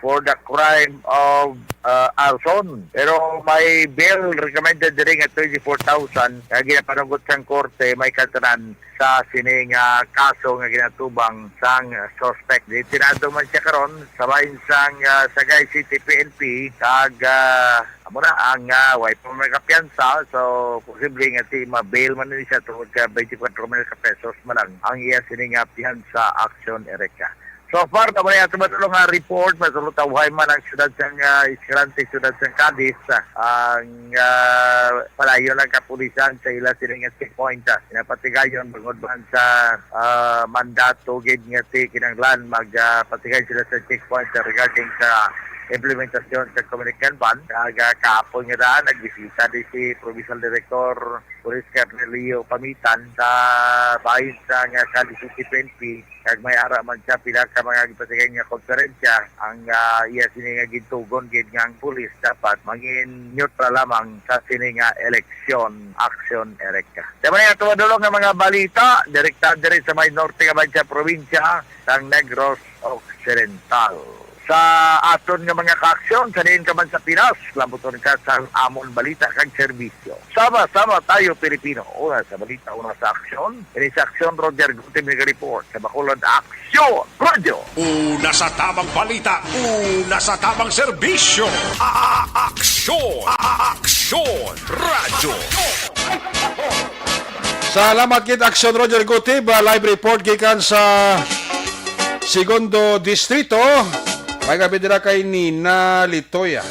for the crime of, ah, arson. Pero may bail recommended diri nga twenty-four thousand nga ginapanugot sang korte, may katanan sa sini nga kaso nga ginatubang sang suspect. Detenado man siya karon sa bahin sang, ah, Sagay City P N P, kag, ah, amo na ang, ah, way pa man kapiyansa, so posible nga ti ma-bail man ni siya tungod ka twenty-four mil ka pesos man lang ang iya sini nga piyansa, aksyon, Erica. So far, na wala ato matulong nga report, masulutaw man ang siyudad sang, ah, Escalante, siyudad sang Cadiz, ah, ang, ah, palayo lang kapulisan sa ila sini nga checkpoint, ah, napatigayon bangod man sa, ah, mandato gid nga ti kinahanglan mag, ah, patigay sila sa checkpoint, ah, regarding sa implementasyon sa Communican Ban. Kag, ah, kahapon nga daan, nagbisita di si Provincial Director Police Colonel Leo Pamitan sa bahin sa nga Cadiz City P N P, kag may ara man siya pila ka mga gipatigay nga konferensya. Ang, ah, iya sini nga gintugon gid nga ang pulis dapat mangin neutral lamang sa sini nga eleksyon, aksyon, Erica. Sa mga tumadulong nga mga balita, direkta diri sa may norte nga bahig sa probinsya sang Negros Occidental. Sa aton nga mga kaaksyon, sa diin ka man sa Pinas, lambuton ka sa amon balita kag serbisyo. Sama-sama tayo, Pilipino. Una sa balita, una sa aksyon. Ini sa aksyon, Roger Gutim, nag-report sa Bacolod Aksyon Radio. Una sa tamang balita, una sa tamang serbisyo. A-, a-, aksyon, a-, a-, aksyon, radyo. Salamat gid, Aksyon Roger Gutib, ah, live report gikan sa Segundo Distrito. May gabi dira kay Nina Litoya.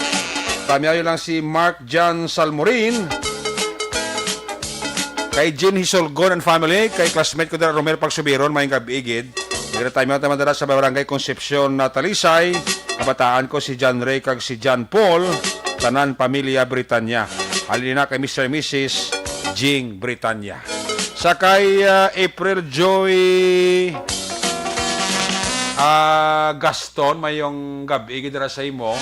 Tamyayo lang si Mark John Salmorin, kay Jean Hisolgon and family, kay classmate ko dira, Romel Pagsubiron, may gabi gid. Nagtatamyaw naman dira sa Barangay Concepcion na Talisay. Kabataan ko si John Ray kag si John Paul, tanan pamilya Britanya. Halin na kay Mister and Missus Jing Britanya. Sa kay, ah, April Joy, ah, Gaston, mayong gabi gid dira sa imo.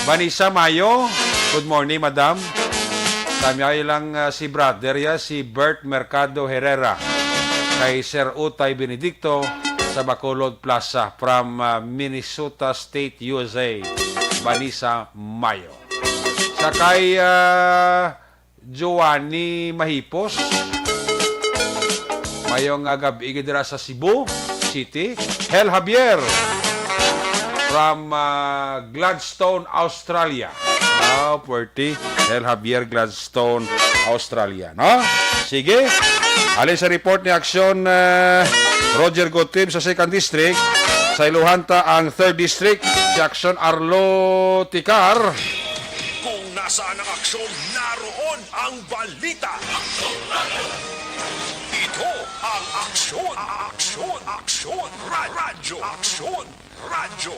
Vanessa Mayo, good morning, madam. Tamyayo lang, ah, si brother ya, si Bert Mercado Herrera, kay Sir Utay Benedicto sa Bacolod Plaza from, ah, Minnesota State, U S A, Vanessa Mayo. Sa kay, ah, Giovanni Mahipos, mayong, ah, gabi gid dira sa Cebu City. Hel Javier from, ah, Gladstone, Australia. Wow, puwerte. Hel Javier, Gladstone, Australia, no? Sige. Halin sa report ni Aksyon, eh, Roger Gutib sa Second District, sa iluhan ta ang Third District, si Aksyon Arlo Ticar. Kung nasaan ang aksyon, naroon ang balita. Ito ang Aksyon, Aksyon, Aksyon, Ra-, Radyo, Aksyon, Radyo.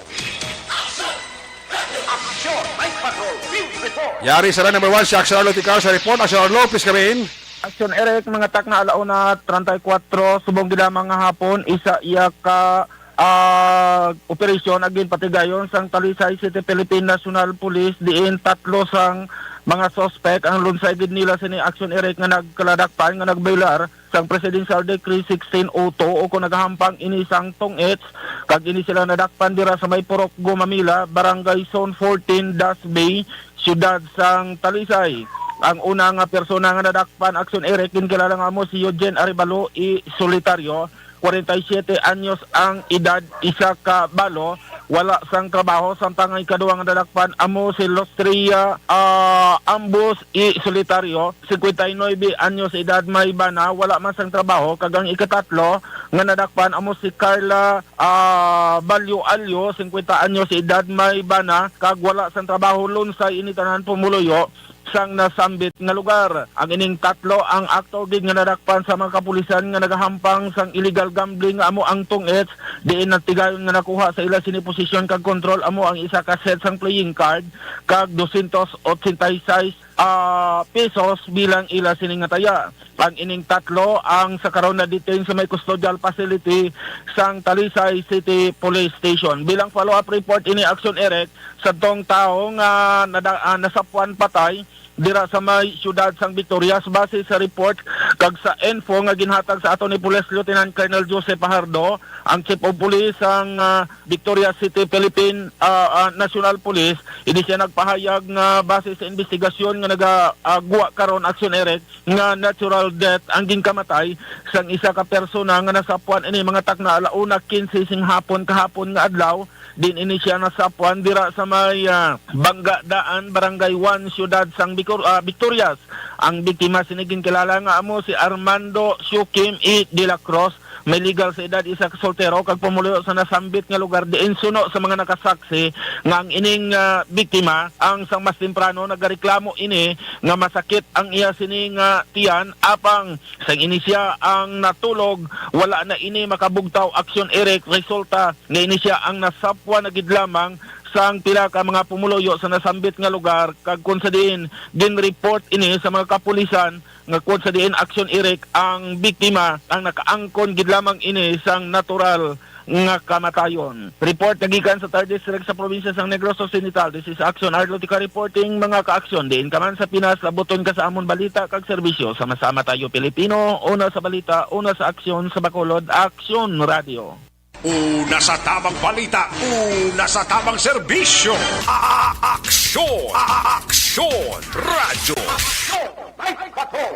Action! Night Patrol Field Report! Yari sa number one, si Aksyon Arlo Ticar sa report. Aksyon Arlo, please come in. Action Eric, mga takna, alauna treinta y cuatro, subong gid lamang nga hapon, isa iya ka, ah, operasyon ang ginpatigayon sang Talisay City Philippine National Police, diin tatlo sang mga suspect ang lunsay gid nila sini, Action Eric, nga nagkaladakpan nga nagbaylar sang Presidential Decree sixteen oh two, o kung nagahampang ini sang tong-its, kag ini sila nadakpan dira sa may Purok Gumamila, Barangay Zone fourteen, Dasbe, siyudad sang Talisay. Ang una nga persona nga nadakpan, Action Eric, ginkilala nga amo si Eugene Arevalo I. Solitario, kwarenta y siyete anyos ang edad, isa ka balo, wala sang trabaho, samtang ang ikaduha nga nadakpan amo si Lustria, ah, Ambos I. Solitario, singkwenta y nuebe anyos edad, may bana, wala man sang trabaho, kag ang ikatatlo nga nadakpan amo si Carla, ah, Balyo Alyo, singkwenta anyos edad, may bana, kag wala sang trabaho. Lunsay ini tanan pumuluyo sang nasambit nga lugar. Ang ining tatlo ang aktor gid nga nadakpan sa mga kapulisan nga nagahampang sang illegal gambling nga amo ang tong-its, diin natigayon nga nakuha sa ila sini posisyon kag kontrol amo ang isa ka set sang playing card kag dosyentos otsenta y seis, ah, pesos bilang ila sini nga taya. Ang ining tatlo ang sa karon na-detain sa may custodial facility sang Talisay City Police Station. Bilang follow-up report ini, Action Eric, sadtong tawo nga nada-, ah, nasapwan patay dira sa may siyudad sang Victorias, base sa report kag sa info nga ginhatag sa ato ni Police Lieutenant Colonel Joseph Fajardo, ang Chief of Police sang, ah, Victorias City, Philippine, ah, ah, National Police. Ini siya nagpahayag nga base sa investigasyon nga nagagwa karon, Action Eric, nga natural death ang ginkamatay sang isa ka persona nga nasapwan ini mga takna ala una quince sing hapon kahapon nga adlaw. Din ini siya nasapwan dira sa may, ah, Bangga Daan, Barangay one, siyudad sang Bicor-, ah, Victorias. Ang biktima sini ginkilala nga amo si Armando Siukim E. de la Cruz, may legal sa edad, isa ka soltero kag pumuluyo sa nasambit nga lugar, diin suno sa mga nakasaksi nga ang ining, ah, biktima ang sang mas temprano nagareklamo ini nga masakit ang iya sini nga tiyan, apang sang ini siya ang natulog, wala na ini makabugtaw, Action Eric, resulta nga ini siya ang nasapwan na gid lamang sang pila ka mga pumuluyo sa nasambit nga lugar, kag kung sa diin ginreport ini sa mga kapulisan, nga kung sa diin, Action Eric, ang biktima ang nakaangkon gid lamang ini sang natural nga kamatayon. Report nagikan sa third District sa probinsya sang Negros Occidental. This is Action Arlo Tika reporting, mga ka-aksyon. Diin ka man sa Pinas, labuton ka sa amon balita kag serbisyo. Sama-sama tayo, Pilipino. Una sa balita, una sa aksyon, sa Bacolod, Aksyon Radio. Una sa tamang balita, una sa tamang serbisyo. A-, a-, aksyon, a-, a-, aksyon, radyo. Aksyon, Night Patrol.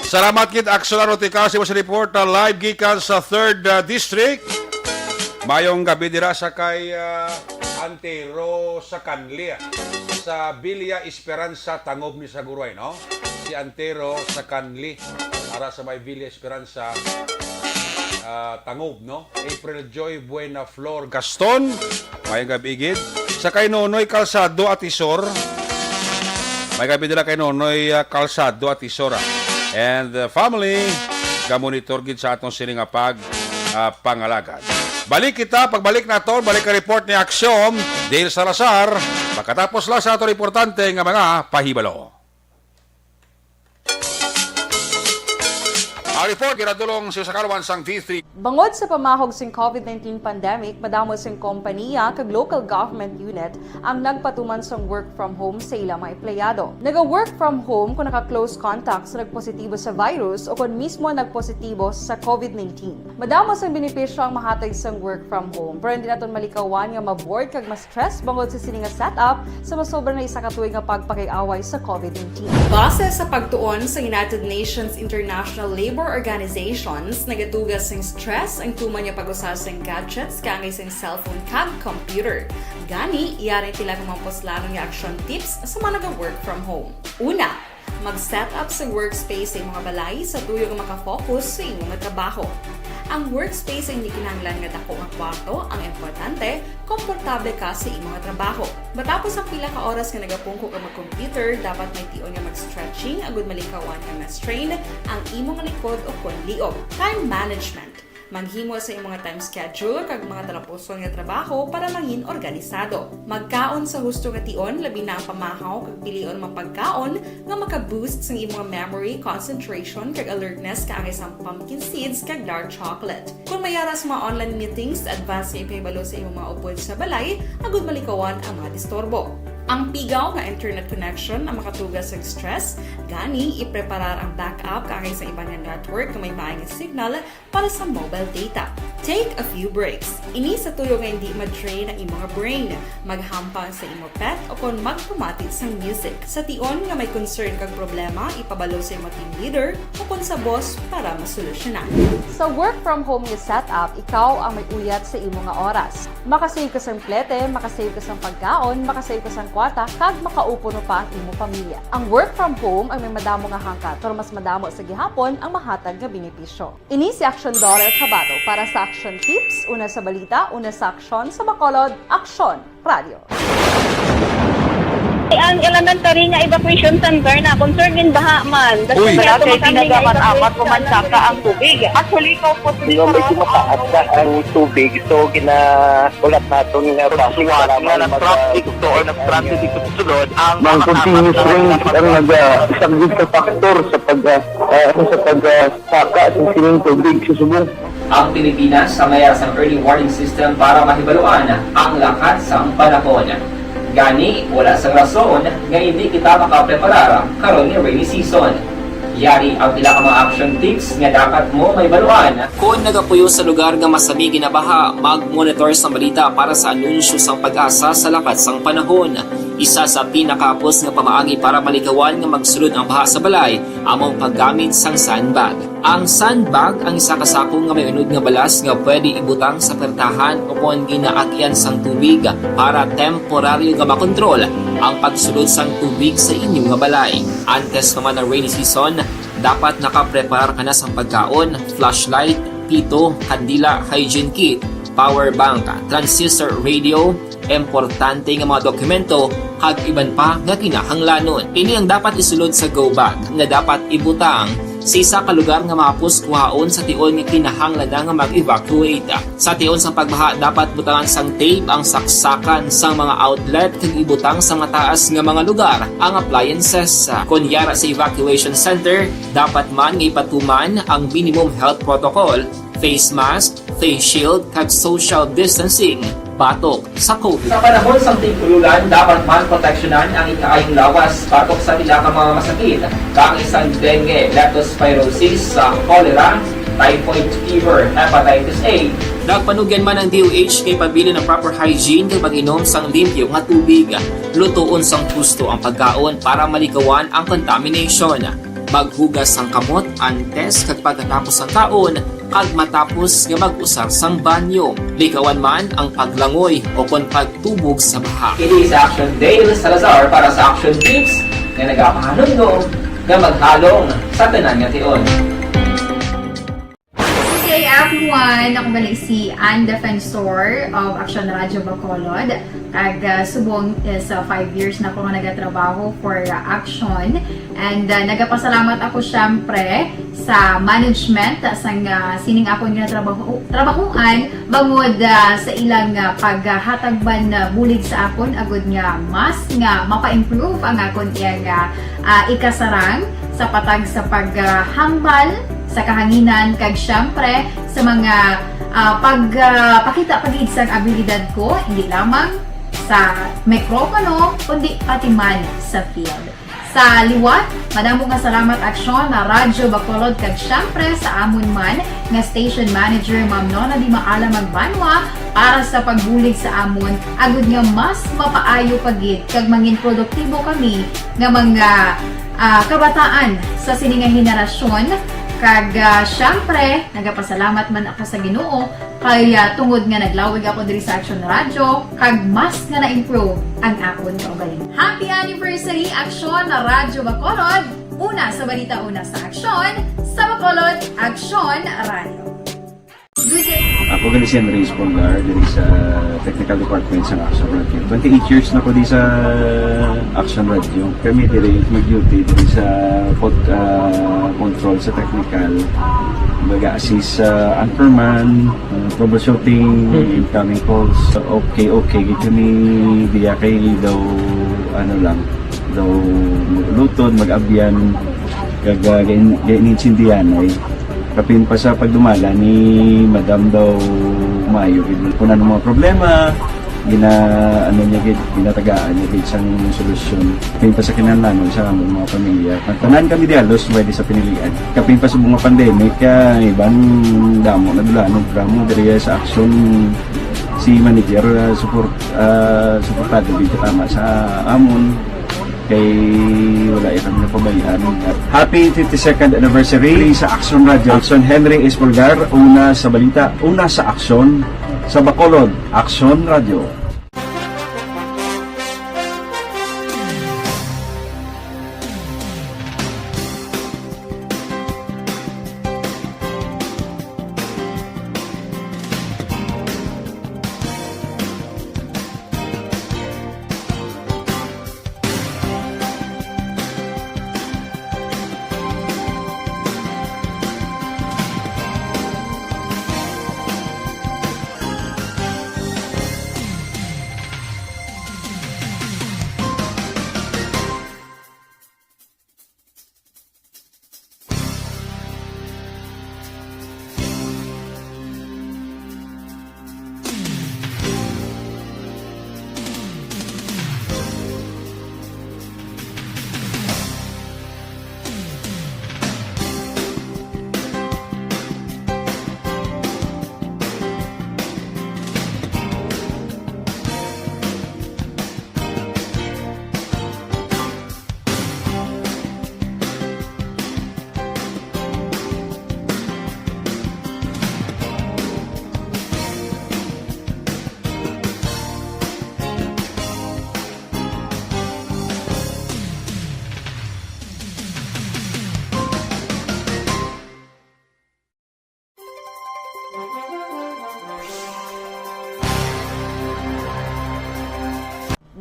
Salamat gid, Aksyon Arotika, sa imong report na live gikan sa third, uh, District. Mayong gabi dira sa kay, uh, Antero sa Kanli, ah. Sa Villa Esperanza, Tangob ni Saguroy, no? Si Antero sa Kanli, ara sa may Villa Esperanza, ah, Tangob, no? April Joy Buena Flor Gaston, mayong gabi gid. Sa kay Nonoy Calzado, Atisor, may gabi nila kay Nonoy, ah, Calzado, Atisor, ah. And, uh, family, ga-monitor gid sa atong sini nga pag, ah, pangalagad. Balik kita, pagbalik naton, balik ang report ni Aksyon Dale Salazar, pagkatapos lang sa aton importante nga mga pahibalo. Ang report ginadulong sa kaluman sang D three. Bangod sa pamahog sing covid nineteen pandemic, madamo sing kompaniya kag local government unit ang nagpatuman sang work from home sa ila mga empleyado. Naga-work from home kung naka-close contact sa nagpositibo sa virus o kon mismo nagpositibo sa covid nineteen. Madamo sang benepisyo ang mahatag sang work from home, pero hindi naton malikawan nga ma-bored kag ma-stress bangod sa sini nga setup sa masobra na isa ka tuig nga pagpakig-away sa covid nineteen. Base sa pagtuon sa United Nations International Labour Organizations, nagatuga sing stress ang tuman nga pag-usa sing gadgets kaangay sing cellphone kag computer. Gani, yari sila nga mga puslanon nga action tips sa mga naga-work from home. Una, mag-set up sa workspace sa imong balay sa tuyo nga makafocus sa imong trabaho. Ang workspace ay hindi kinahanglan nga dako nga kwarto, ang importante, komportable ka sa imong trabaho. Matapos ang pila ka oras nga nagapungko ka mag-computer, dapat may tion nga mag-stretching agud malikawan nga ma-strain ang imong likod o kon liog. Time management. Maghimo sa imong time schedule kag mga talapuson nga trabaho para mangin organisado. Magkaon sa husto nga tion, labi na ang pamahaw kag pilion mga pagkaon nga maka-boost sang imong memory, concentration, kag alertness kaangay sang pumpkin seeds kag dark chocolate. Kung may ara sa mga online meetings, advance nga ipahibalo sa imong mga upod sa balay agud malikawan ang mga disturbo. Ang pigaw nga internet connection ang makatuga sa stress, gani ipreparar ang backup kaangay sa iban nga network nga may maayong signal para sa mobile data. Take a few breaks. Ini sa tuyo nga hindi ma-drain ang imo nga brain, maghampang sa imo pet o kon magpamati sang music. Sa tion nga may concern kag problema, ipabalo sa imo team leader o kon sa boss para masolusyonan. Sa work from home nga setup, ikaw ang may uyat sa imo nga oras. Makasave ka sang plete, makasave ka sang pagkaon, makasave ka sang kwarta, kag makaupo pa ang imo pamilya. Ang work from home ang may madamo nga hangkat, pero mas madamo sa gihapon ang mahatag nga benepisyo. Ini si Action Dollar Kabato para sa Action Tips, una sa balita, una sa aksyon, sa Bacolod, Aksyon Radio. Ang elementary nga evacuation center na concern in baha man. Uy. Wala kay ginagaman amat, pumansaka ang tubig. Actually, ikaw po, Hindi, medyo mataas na ang tubig. So, ginahulat naton nga bus para nga mag- nag-traffic to or nag-traffic dito sa sulod ang Ang mga continuous apat na rain ang nag-, ah, isang big factor sa pag, ah, ah, ano, sa pag, ah, saka sa sining tubig sa subong. Ang Pilipinas sa mayar sang early warning system para mahibaluan ang lakat sang panahon. Gani, wala sang rason nga hindi kita makapreparar karon nga rainy season. Yari ang pila ka mga action tips nga dapat mo mahibaluan. Kon nagapuyo sa lugar nga masami ginabaha, mag-monitor sang balita para sa anunsyo sang PAGASA sa lakat sang panahon. Isa sa pinakahapos nga pamaagi para malikawan nga magsulod ang baha sa balay amo ang paggamit sang sandbag. Ang sandbag ang isa ka sako nga may unod nga balas nga pwede ibutang sa pertahan o kon ginaagyan sang tubig para temporaryo nga makontrol ang pagsulod sang tubig sa inyo nga balay. Antes pa man ang rainy season, dapat nakapreparar ka na sang pagkaon, flashlight, pito, kandila, hygiene kit, power bank, transistor radio, importante nga mga dokumento, kag iban pa nga kinahanglanon. Ini ang dapat isulod sa go bag nga dapat ibutang sa isa ka lugar nga mahapos kuhaon sa tion nga kinahanglan na nga mag-evacuate. Sa tion sang pagbaha, dapat butangan sang tape ang saksakan sang mga outlet kag ibutang sa mataas nga mga lugar ang appliances. Kon yara sa evacuation center, dapat man nga ipatuman ang minimum health protocol, face mask, face shield, kag social distancing batok sa COVID. Sa panahon sang tig-ululan, dapat man proteksyonan ang ikaayong lawas batok sa pila ka mga masakit, kaangay sang dengue, leptospirosis, sa cholera, typhoid fever, hepatitis A. Nagpanugyan man ang D O H nga ipabilin ang proper hygiene kag pag-inom sang limpyo nga tubig. Lutoon sang husto ang pagkaon para malikawan ang contamination. Maghugas sang kamot antes kag pagkatapos sang kaon, kag matapos nga mag-usar sang banyo. Likawan man ang paglangoy o kon pagtubog sa baha. Kini sa Action Dale Salazar para sa Action Tips nga nagapahanumdom nga maghalong sa tanan nga tion. Good day, everyone! Ako gali si Ann Defensor of Action Radio Bacolod. Kag, ah, subong is, ah, five years na ako nga nagatrabaho for, ah, Action. And, ah, nagapasalamat ako, syempre, sa management, ah, sang, ah, sining akon nga trabaho, trabahoan, bangod, ah, sa ilang, ah, paghatag man, ah, bulig sa akon, agud nga mas nga mapa-improve ang akon iyang, ah, ah, ikasarang sa patag sa paghambal sa kahanginan, kag syempre sa mga, ah, pag, ah, pakita pa gid sang abilidad ko, hindi lamang sa mikropono, kundi pati man sa field. Sa liwat, madamo nga salamat, Aksyon, na Radyo Bacolod, kag syempre sa amon man nga station manager, Ma'am Nona Di Maala Magbanwa, para sa pagbulig sa amon, agud nga mas mapaayo pa gid kag mangin produktibo kami nga mga, ah, kabataan sa sini nga henerasyon. Kag, ah, syempre, nagapasalamat man ako sa Ginoo kay, ah, tungod nga naglawig ako diri sa Action Radio, kag mas nga na-improve ang akon kaugalingon. Happy anniversary, Action Radyo Bacolod! Una sa balita, una sa aksyon, sa Bacolod, Action Radio. Good day. Ako gali si Andres Polgar, diri sa technical department sa Action Radio. Twenty-eight years na ko di sa Action Radio. Kami diri mag-duty diri sa pod-, ah, control sa technical. Mag-assist sa anchorman, ah, troubleshooting, incoming calls. Okay, okay gid kami diya kay daw, ano lang, daw mag-ulutod, mag-abyan, kag, ah, gain-, gain-, intindihan ay. Kapin pa sa pagdumala ni Madam daw maayo gid. Kung ano mga problema, Gina-, ano niya gid, ginatagaan niya gid sang solusyon. Kapin pa sa kinahanglanon sa among mga pamilya. Nagtanan kami di halos pwede sa pinilian. Kapin pa sa mga pandemic, ah, iban damo na dulanon, programa diri sa Action, si manager, ah, support, ah, suportado gid tama sa amon. Kay wala iya kami napabayaan. Happy fifty-second anniversary sa Action Radio. Action Henry Espolgar, una sa balita, una sa aksyon, sa Bacolod, Action Radio.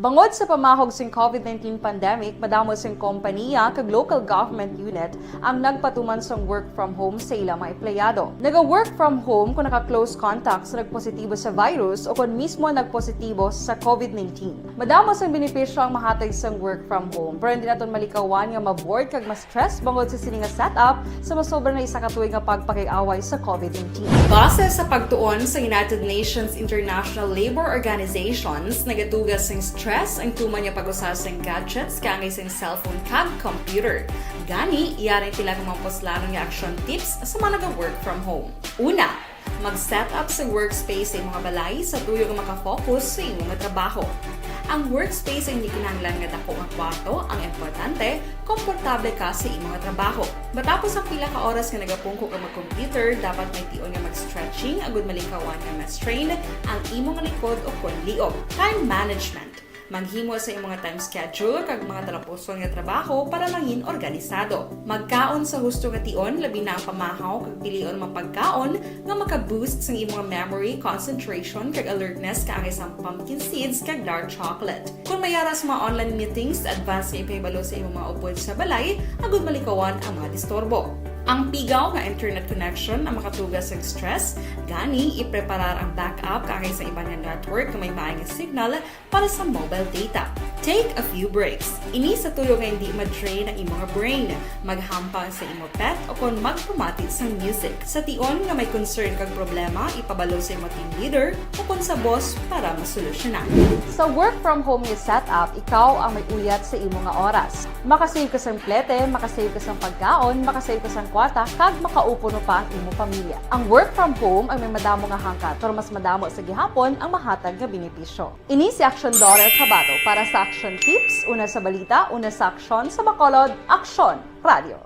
Bangod sa pamahog sing COVID nineteen pandemic, madamo sing kompaniya kag local government unit ang nagpatuman sang work from home sa ila mga empleyado. Naga-work from home kung naka-close contact sa nagpositibo sa virus o kon mismo nagpositibo sa COVID nineteen. Madamo sang benepisyo ang mahatag sang work from home, pero hindi naton malikawan nga ma-bored kag ma-stress bangod sa sini nga setup sa masobra na isa ka tuig nga pagpakig-away sa COVID nineteen. Base sa pagtuon sa United Nations International Labour Organizations, nagatuga sing stress ang tuman nga pag-usa sing gadgets kaangay sing cellphone kag computer. Gani, yari ang pila ka mga puslanon nga action tips sa mga naga-work from home. Una, mag-set up sa workspace sa imong balay sa tuyo nga makafocus sa imong trabaho. Ang workspace ay hindi kinahanglan nga dako nga kwarto, ang importante, komportable ka sa imong trabaho. Matapos ang pila ka oras nga nagapungko ka mag-computer, dapat may tion nga mag-stretching agud malikawan nga ma-strain ang imong likod o kon liog. Time management. Maghimo sa imong time schedule kag mga talapuson nga trabaho para mangin organisado. Magkaon sa husto nga tion, labi na ang pamahaw kag pilion mga pagkaon nga maka-boost sang imong memory, concentration, kag alertness kaangay sang pumpkin seeds kag dark chocolate. Kung may ara sa mga online meetings, advance nga ipahibalo sa imong mga upod sa balay agud malikawan ang mga disturbo. Ang pigaw nga internet connection ang makatuga sa stress, gani ipreparar ang backup kaangay sa iban nga network nga may maay nga signal para sa mobile data. Take a few breaks. Ini sa tuyo nga hindi ma-drain ang imong brain. Maghampang sa imo pet o kon magpamati sang music. Sa tion nga may concern kag problema, ipabalo sa imo team leader o kon sa boss para masolusyonan. Sa work from home nga setup, ikaw ang may uyat sa imo nga oras. Makasave ka sang plete, makasave ka sang pagkaon, makasave ka sang kwarta, kag makaupo no pa ang imo pamilya. Ang work from home ay may madamo nga hangkat, pero mas madamo sa gihapon ang mahatag nga benepisyo. Ini si Action Daughter Kabato para sa Action Tips, una sa balita, una sa aksyon, sa Bacolod, Aksyon Radio.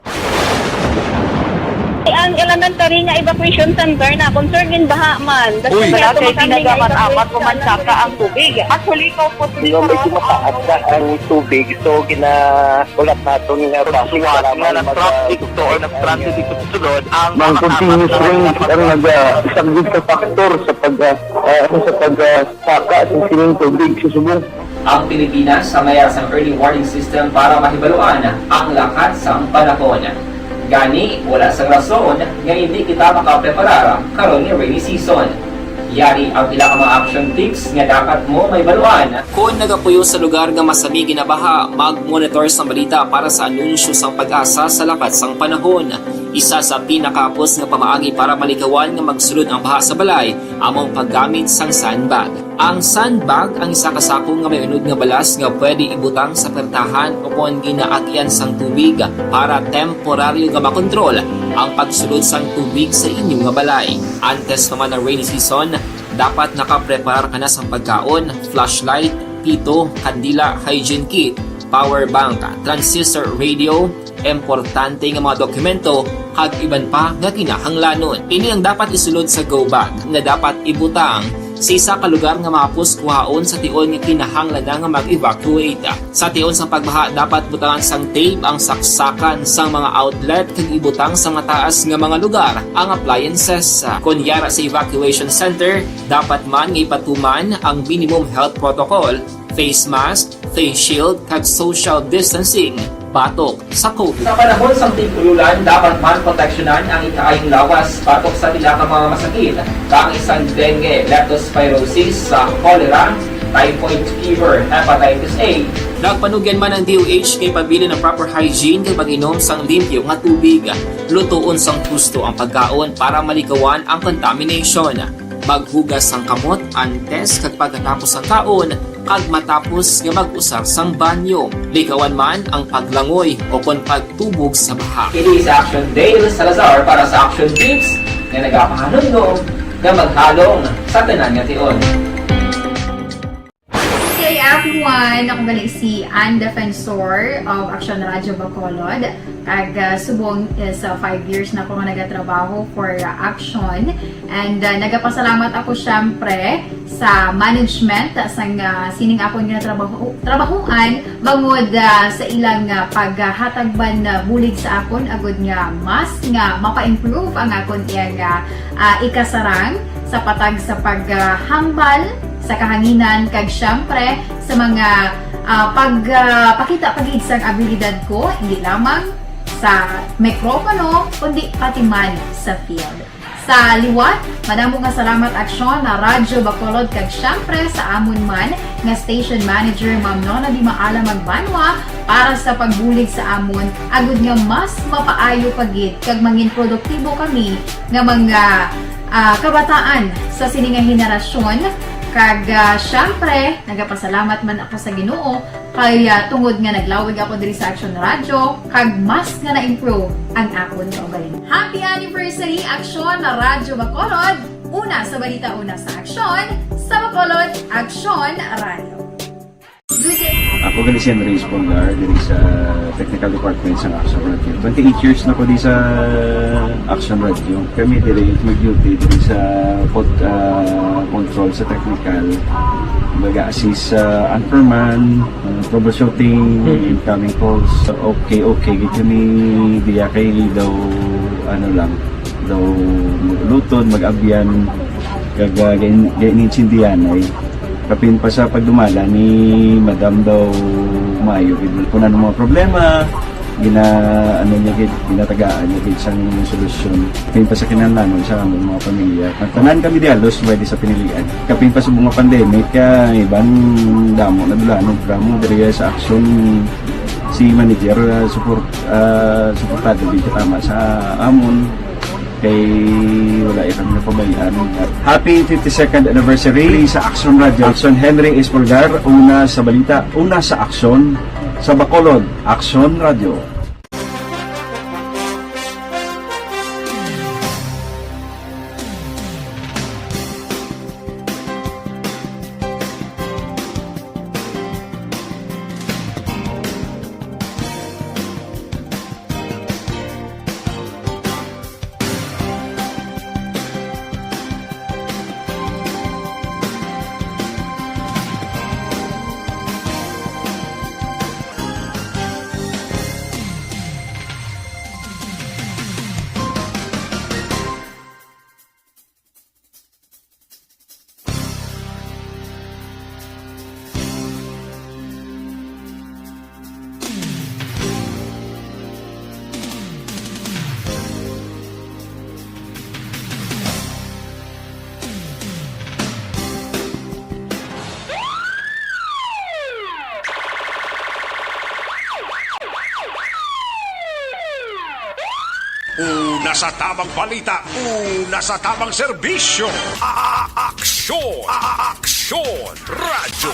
Ang elementary nga evacuation center na concern in baha man. Uy! Wala kay pinagamat-amat, kumansaka ang tubig. Actually, ikaw po, medyo mataas na ang tubig, so ginahulat naton nga traffic para nga mag-, nag-traffic to or nag-transit dito sa sulod ang mga continuous rain ang nag-, ah, isang big factor sa pag, ah, ah, ano, sa pag, ah, saka sa sining tubig sa subong. Ang Pilipinas ang may sang early warning system para mahibaluan ang lakat sang panahon. Gani, wala sang rason nga hindi kita makapreparar karon nga rainy season. Yari ang pila ka mga action tips nga dapat mo mahibaluan. Kon nagapuyo sa lugar nga masami ginabaha, mag-monitor sang balita para sa anunsyo sang PAGASA sa lakat sang panahon. Isa sa pinakahapos nga pamaagi para malikawan nga magsulod ang baha sa balay amo ang paggamit sang sandbag. Ang sandbag ang isa ka sako nga may unod nga balas nga pwede ibutang sa pertahan o kon ginaagian sang tubig para temporaryo nga makontrol ang pagsulod sang tubig sa inyo nga balay. Antes pa man ang rainy season, dapat nakapreparar ka na sang pagkaon, flashlight, pito, kandila, hygiene kit, power bank, transistor radio, importante nga mga dokumento, kag iban pa nga kinahanglanon. Ini ang dapat isulod sa go bag nga dapat ibutang sa isa ka lugar nga mahapos kuhaon sa tion nga kinahanglan na nga mag-evacuate. Sa tion sang pagbaha, dapat butangan sang tape ang saksakan sang mga outlet kag ibutang sa mataas nga mga lugar ang appliances. Kon yara sa evacuation center, dapat man nga ipatuman ang minimum health protocol, face mask, face shield, kag social distancing batok sa COVID. Sa panahon sang tig-ululan, dapat man proteksyonan ang ikaayong lawas batok sa pila ka mga masakit, kaangay sang dengue, leptospirosis, sa cholera, typhoid fever, hepatitis A. Nagpanugyan man ang D O H nga ipabilin ang proper hygiene kag pag-inom sang limpyo nga tubig. Lutoon sang husto ang pagkaon para malikawan ang contamination. Maghugas sang kamot antes kag pagkatapos sang kaon, kag matapos nga mag-usar sang banyo. Likawan man ang paglangoy o kon pagtubog sa baha. Kini si Action Dale Salazar para sa Action Tips nga nagapahanumdom nga maghalong sa tanan nga tion. Hey everyone! Ako gali si Ann Defensor of Action Radio Bacolod. Kag, ah, subong is, ah, five years na ako nga nagatrabaho for, ah, Action. And, ah, nagapasalamat ako, syempre, sa management, ah, sang, ah, sining akon nga trabaho, trabahoan, bangod, ah, sa ilang, ah, paghatag man, ah, bulig sa akon, agud nga mas nga mapa-improve ang akon iyang, ah, ah, ikasarang sa patag sa paghambal sa kahanginan, kag, syempre, sa mga, ah, pag, ah, pakita pa gid sang abilidad ko, hindi lamang sa mikropono, kundi pati man sa field. Sa liwat, madamo nga salamat, Aksyon, na Radyo Bacolod, kag syempre sa amon man nga station manager, Ma'am Nona Di Maala Magbanwa, para sa pagbulig sa amon, agud nga mas mapaayo pa gid kag mangin produktibo kami nga mga, ah, kabataan sa sini nga henerasyon. Kag, ah, syempre, nagapasalamat man ako sa Ginoo kay, ah, tungod nga naglawig ako diri sa Action Radio, kag mas nga na-improve ang akon kaugalingon. Happy anniversary, Action Radyo Bacolod! Una sa balita, una sa aksyon, sa Bacolod, Action Radio. Ako gali si Andres Polgar, diri sa technical department sa Action Radio. Twenty-eight years na ko di sa Action Radio. Kami diri mag-duty diri sa pod-, ah, control sa technical. Baga assist sa anchorman, ah, troubleshooting, incoming calls. Okay, okay, gid kami diya kay daw, ano lang, daw maglutod, mag-abyan, kag, ah, gain-, gainintindihan ay. Kapin pa sa pagdumala ni Madam daw maayo gid. Kung ano mga problema, gina-, ano niya gid, ginatagaan niya gid sang solusyon. Kapin pa sa kinahanglanon sa among mga pamilya. Ang tanan kami di halos pwede sa pinilian. Kapin pa sa mga pandemic, ah, iban damo na dulanon, damo diri sa aksyon si manager, ah, support, ah, suportado gid tama sa amon. Kay wala iya kami napabayaan. Happy fifty-second anniversary sa Action Radio. Action Henry Espolgar, una sa balita, una sa aksyon, sa Bacolod, Action Radio. Sa tamang balita, una sa tamang serbisyo. A-, a-, aksyon! A-, a-, aksyon! Radyo!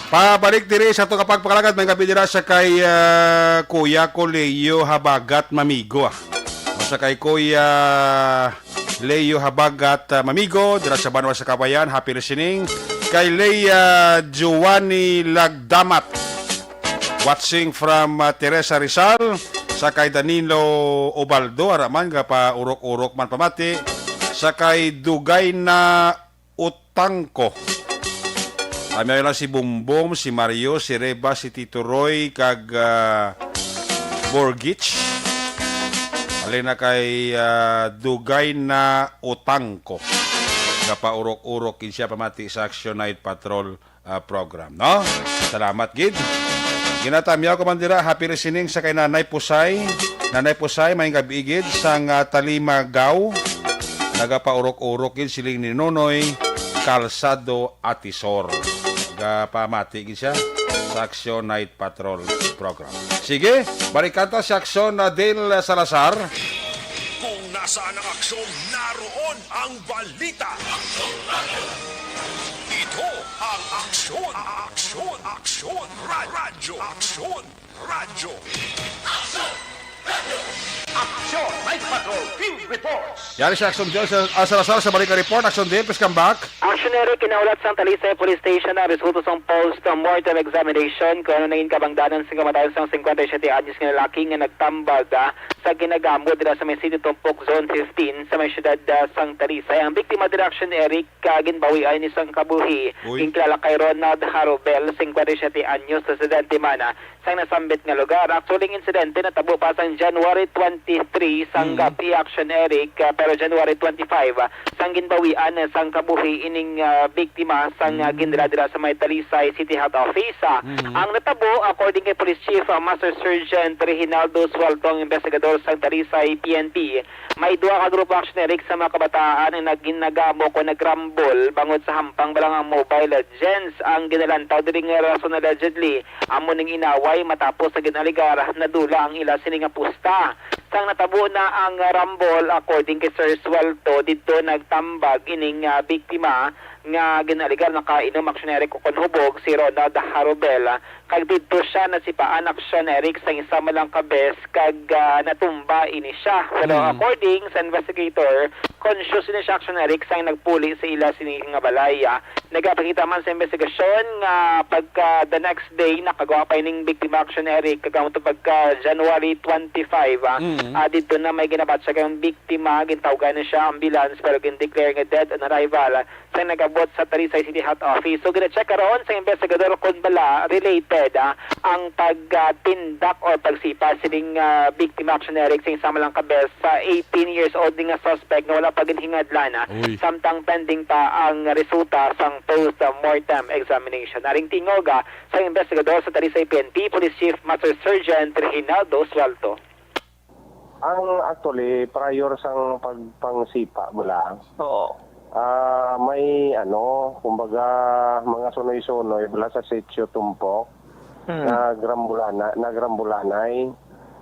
Pabalik diri sa ato nga pagpakalakat, may gabi dira sa kay, ah, Kuya ko Leo Habagat Mamigo, ah. O sa kay Kuya Leo Habagat, ah, Mamigo, dira sa Banwa sa Kabayan, happy listening. Kay Lea Giovanni Lagdamat, watching from, ah, Teresa Rizal, sa kay Danilo Ubaldo, araman, nga pa urok-urok man pamati, sa kay Dugay na Utangko. Kami lang si Bumbong, si Mario, si Reba, si Tito Roy, kag, ah, Borgich. Alin na kay, ah, Dugay na Utangko. Nga pa urok-urok, kinsiya pamati sa Action Night Patrol, ah, program, no? Salamat gid. Ginatamyaw ko man dira, happy listening sa kay Nanay Pusay. Nanay Pusay, may gabi gid sang, ah, Talimagaw. Nagapaurok-urok gid siling ni Nonoy Calzado Atisor. Nagapamati gid siya sa Action Night Patrol program. Sige, balikan ta si Action na Dale Salazar. Kung nasaan ang aksyon, naroon ang balita. Ito ang Aksyon, Aksyon, Aksyon, Ra-, Radyo, Aksyon, Radyo. Aksyon, Night Patrol, Field Reports. Yari si Action Dale sa, ah, Salazar sa balik nga report. Action Dale, please come back. Action Eric, kinaulat sang Talisay Police Station ang resulta sang post-mortem examination kung ano nangin kabangdanan sa kamatayon sang singkwenta y siyete anyos nga lalaki nga nagtambag, ah, sa ginagamod dira sa may City Tumpok Zone fifteen sa may siyudad, ah, sang Talisay. Ang biktima dira, Action Eric, ah, ginbawian ni sang kabuhi. Uy. Ginkilala kay Ronald Harobel, singkwenta y siyete anyos, residente man, ah, sang nasambit nga lugar. Actually, ang insidente natabo pa sang January twenty-three sang Mm. gabi, Action Eric, ah, pero January twenty-five, ah, sang ginbawian, ah, sang kabuhi ining, ah, biktima sang, ah, Mm. gindiradira sa may Talisay City Health Office. Ah, Mm. ang natabo, according kay Police Chief, ah, Master Sergeant Reginaldo Sualto, ang investigador sang Talisay P N P, may duha ka grupo, Action Eric, sa mga kabataan ang nagin-, nagamo o nagrambol bangod sa hampang bala nga Mobile Legends. Ang ginalantaw diri nga rason, allegedly, amo ning inaway matapos sa gin-alegar nadula ang ila sini nga pusta. Sang natabo na ang rambol, according kay Sir Suelto, didto nagtambag ining, ah, biktima nga gin-alegar nakainom, Action Eric, o kon hubog si Ronald Harobel, kag didto siya nasipaan, Action Eric, sang isa man lang ka beses kag, ah, natumba ini siya. Pero Mm. according sa investigator, conscious ini siya, Action Eric, sang nagpuli sa ila sini nga balay, ah. Nagapakita man sa investigasyon nga pagka the next day, nakagwa pa ining biktima, Action Eric, kag ang pagka January twenty-five, ah, Mm. ah, didto na may ginabatsyag ang biktima, gintawgan na siya ambulance, pero gin-declare nga dead on arrival sa nag-abot sa Talisay City Health Office. So, gina-check karon sa investigador kung bala related, ah, ang pag, ah, tindak or pagsipa sining, ah, biktima, Action Eric, sa isa man lang ka beses sa eighteen years old nga suspect nga wala pa ginhingadlan, ah, Uy. samtang pending pa ang resulta sang post-mortem examination. Aring tingog, ah, sa investigador sa Talisay P N P, Police Chief Master Sergeant Reginaldo Sualto. Ang actually, prior sang pagpangsipa bala, Oo. ah, may ano, kumbaga, mga sunoy-sunoy bala sa Sitio Tumpok, Mm. nagrambulana-, nagrambulanay.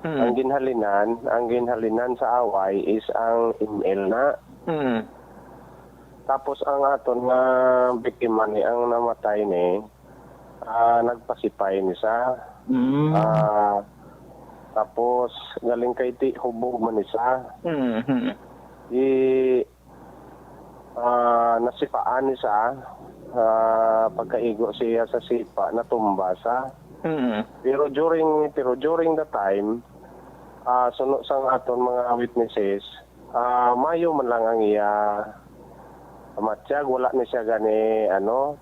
Mm. Ang ginhalinan, ang ginhalinan sa away is ang M L na. Mm. Tapos ang aton nga biktima ni, ang namatay ni, ah, nagpasipay ni sa, Mm. ah, tapos galing kay ti hubog man ni sa. Mm-hmm. Di, ah, nasipaan ni sa, ah, pagkaigo siya sa sipa, natumba sa. Mm. Pero during, pero during the time, ah, suno sang aton mga witnesses, ah, mayo man lang ang iya pamatyag, wala ni siya gani, ano,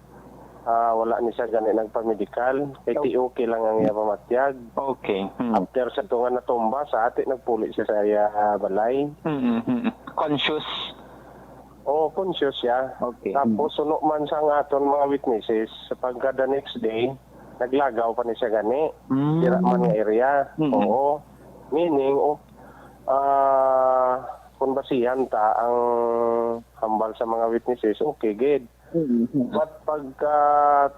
ah, wala ni siya gani nagpamedikal, kay ti okay lang ang iya pamatyag. Okay. Hmm. After sa to nga natumba sa ati, nagpuli siya sa iya balay. Mm, mm. Conscious? Oo, conscious siya. Okay. Tapos, suno man sa nga aton mga witnesses, sa pagka the next day, naglagaw pa ni siya gani. Mm. Dira man nga area. Mm. Oo. Meaning, oh, ah, kung basihan ta ang hambal sa mga witnesses, okay gid. Mm-hmm. But pagka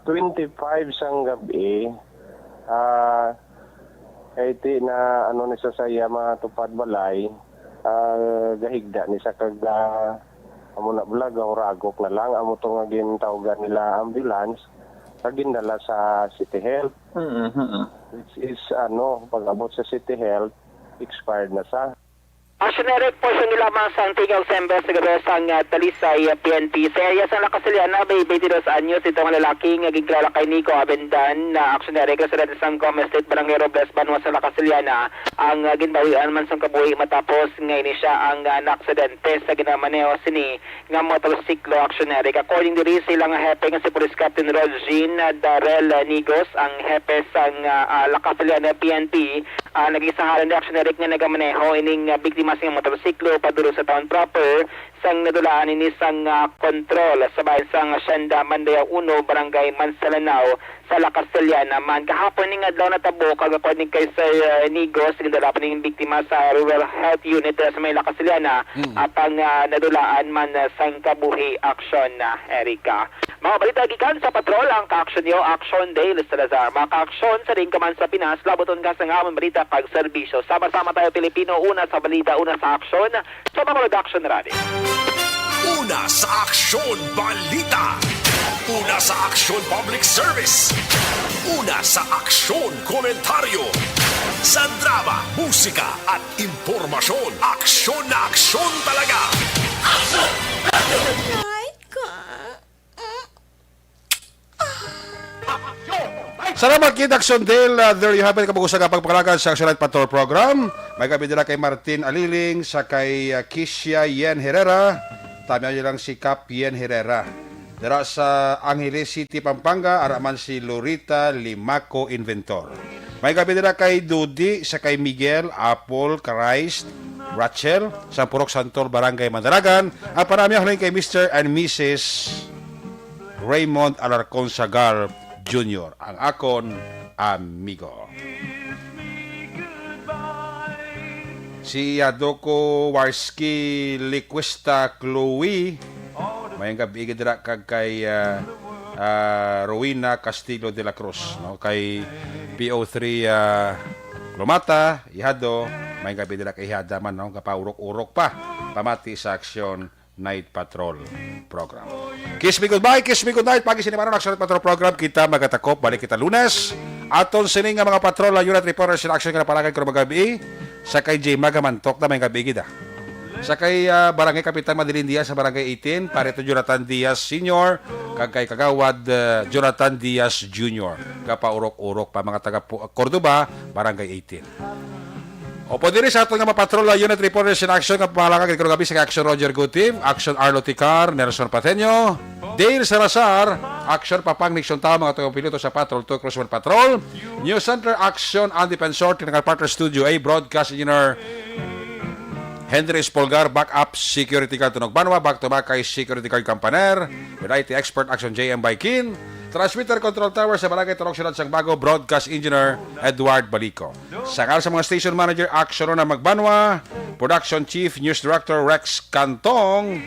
twenty-five sang gabi, ah, Kay ti na ano ni sa saya matupad balay, ah, gahigda ni sa kag, ah, amo na bala, gahuragok na lang. Amo to nga gintawgan nila ambulance, kag gindala sa City Health. Mm-hmm. Which is, ano, pag-abot sa City Health, expired na sa. Action Eric, portion nila man sang Tigawg Sembes, taga sang, ah, Talisay, ah, P N P. Sa area sang La Castellana, may twenty-two anyos, ito nga lalaki nga ginkilala kay Nico Abendan, na Action Eric, residente sang Gomez Street, Barangay Robles, banwa sa La Castellana, ang, ah, ginbawian man sang kabuhi matapos nga ini siya ang, ah, naaksidente sa ginamaneho sini nga motorsiklo, Action Eric. According diri sa ilang hepe nga si Police Captain Rodgin, ah, Darrell, ah, Nigos, ang hepe sang, ah, ah, La Castellana P N P, ah, nagisahalan ni Action Eric nga nagamaneho ining, ah, biktima sa motorsiklo padulong sa town proper, sang nadulaan ini sang, ah, kontrol sa bahin sang Hacienda Mandaya Uno, Barangay Mansalanao, sa La Castellana man. Gahapon ning adlaw natabo kag according kay Sir, uh, Nigos, gindala pa ning biktima sa Rural Health Unit, uh, sa may La Castellana, Mm. apang, uh, nadulaan man, uh, sang kabuhi, Action, uh, Erica. Mga balita gikan sa Patrol, ang ka-action niyo, Action Dale Salazar. Mga ka-action, sa diin ka man sa Pinas, labuton ka sa amon balita kag serbisyo. Sama-sama tayo, Pilipino, una sa balita, una sa aksyon, sa Bacolod Action Radio. Una sa aksyon, balita. Una sa aksyon, public service. Una sa aksyon, komentaryo. Sa drama, musika, at impormasyon, aksyon na aksyon talaga. Aksyon! Aray ko. Salamat, Kid Action Dale. Uh, there you have it, kabug-os nga pagpangalagan sa Action Night Patrol Program. May gabi dira kay Martin Aliling, sa kay, uh, Kisha Yen Herrera. Tama niyo lang si Kap Yen Herrera. Dira sa Angeles City, Pampanga, ara man si Lorita Limaco Inventor. May gabi dira kay Dudi, sa kay Miguel, Apple, Christ, Rachel, sa Purok Santol, Barangay Mandalagan. Ang panamyo halin kay Mister and Missus Raymond Alarcon Sagar Junior, ang akon amigo. Si Yadoko Warski Liquista Chloe, mayong gabi gid dira kag kay, ah, ah, Rowena Castillo de la Cruz, no? Kay P O three, ah, Lumata, Ihado, mayong gabi dira kay Ihada man, no? Kapaurok-urok pa, pamati sa aksyon Night Patrol Program. Kiss me goodbye, kiss me goodnight. Pagi sini maron, Action Night Patrol Program. Kita magatakop, balik kita Lunes. Aton sini nga mga patrol, unit reporters in action, nga napalakay ko magabi. Sa kay J Maga Mantok na may gabi gid, ah. Sa kay, ah, Barangay Kapitan Madeline Diaz sa Barangay eighteen, Pareto Jonathan Diaz Senior, kag kay Kagawad, ah, Jonathan Diaz Junior. Kapaurok-urok pa mga taga Pu-, Cordova, Barangay eighteen. Upod diri sa aton nga mga patrol, unit reporters in action nga pangalakan kay karong gabi sa Action Roger Gutim, Action Arlo Ticar, Nelson Pateño, Dale Salazar, Action Papang Nixon Tao, mga taga piloto sa Patrol two Cruzman Patrol, News Center Action Andy Pensor, Technical Partner Studio A, Broadcast Engineer Henry Espolgar, Backup Security Guard Tunog Banwa, Back to Back kay Security Guard Kampaner, with I T Expert Action J M Baikin, Transmitter Control Tower sa Barangay Turok, Siyudad sang Bago, Broadcast Engineer Edward Balico. Sa ngalan sa mga station manager, Action Ronald Magbanwa, production chief, news director Rex Cantong,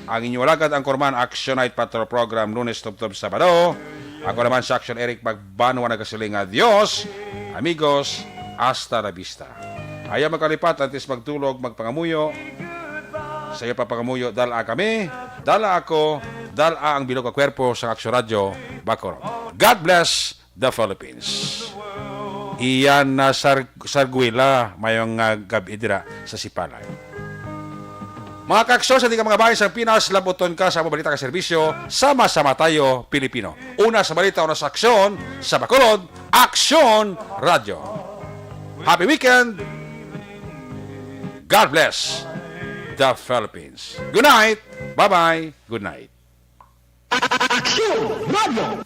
ang inyo alagad, ang Korman, Action Night Patrol Program, Lunes tubtob Sabado. Ako naman sa Action, Eric Magbanwa, nagasiling nga, "Adios, amigos, hasta la vista." Ayaw magkalipat, antes magtulog, magpangamuyo. Sa iyo pa pangamuyo, dala kami, dala ako, dala ang bilog nga kwerpo sa Action Radio, Bacolod. God bless the Philippines. Iyan na Sar-, Sarguila, mayong, ah, gab-i dira sa Sipalag. Mga kakso, sa di ka mga bahay sa Pinas, labuton ka sa mga balita ka serbisyo, sama-sama tayo, Pilipino. Una sa balita, una sa aksyon, sa Bacolod, Aksyon Radyo. Happy weekend! God bless the Philippines. Good night! Bye-bye! Good night! Aksyon Radyo.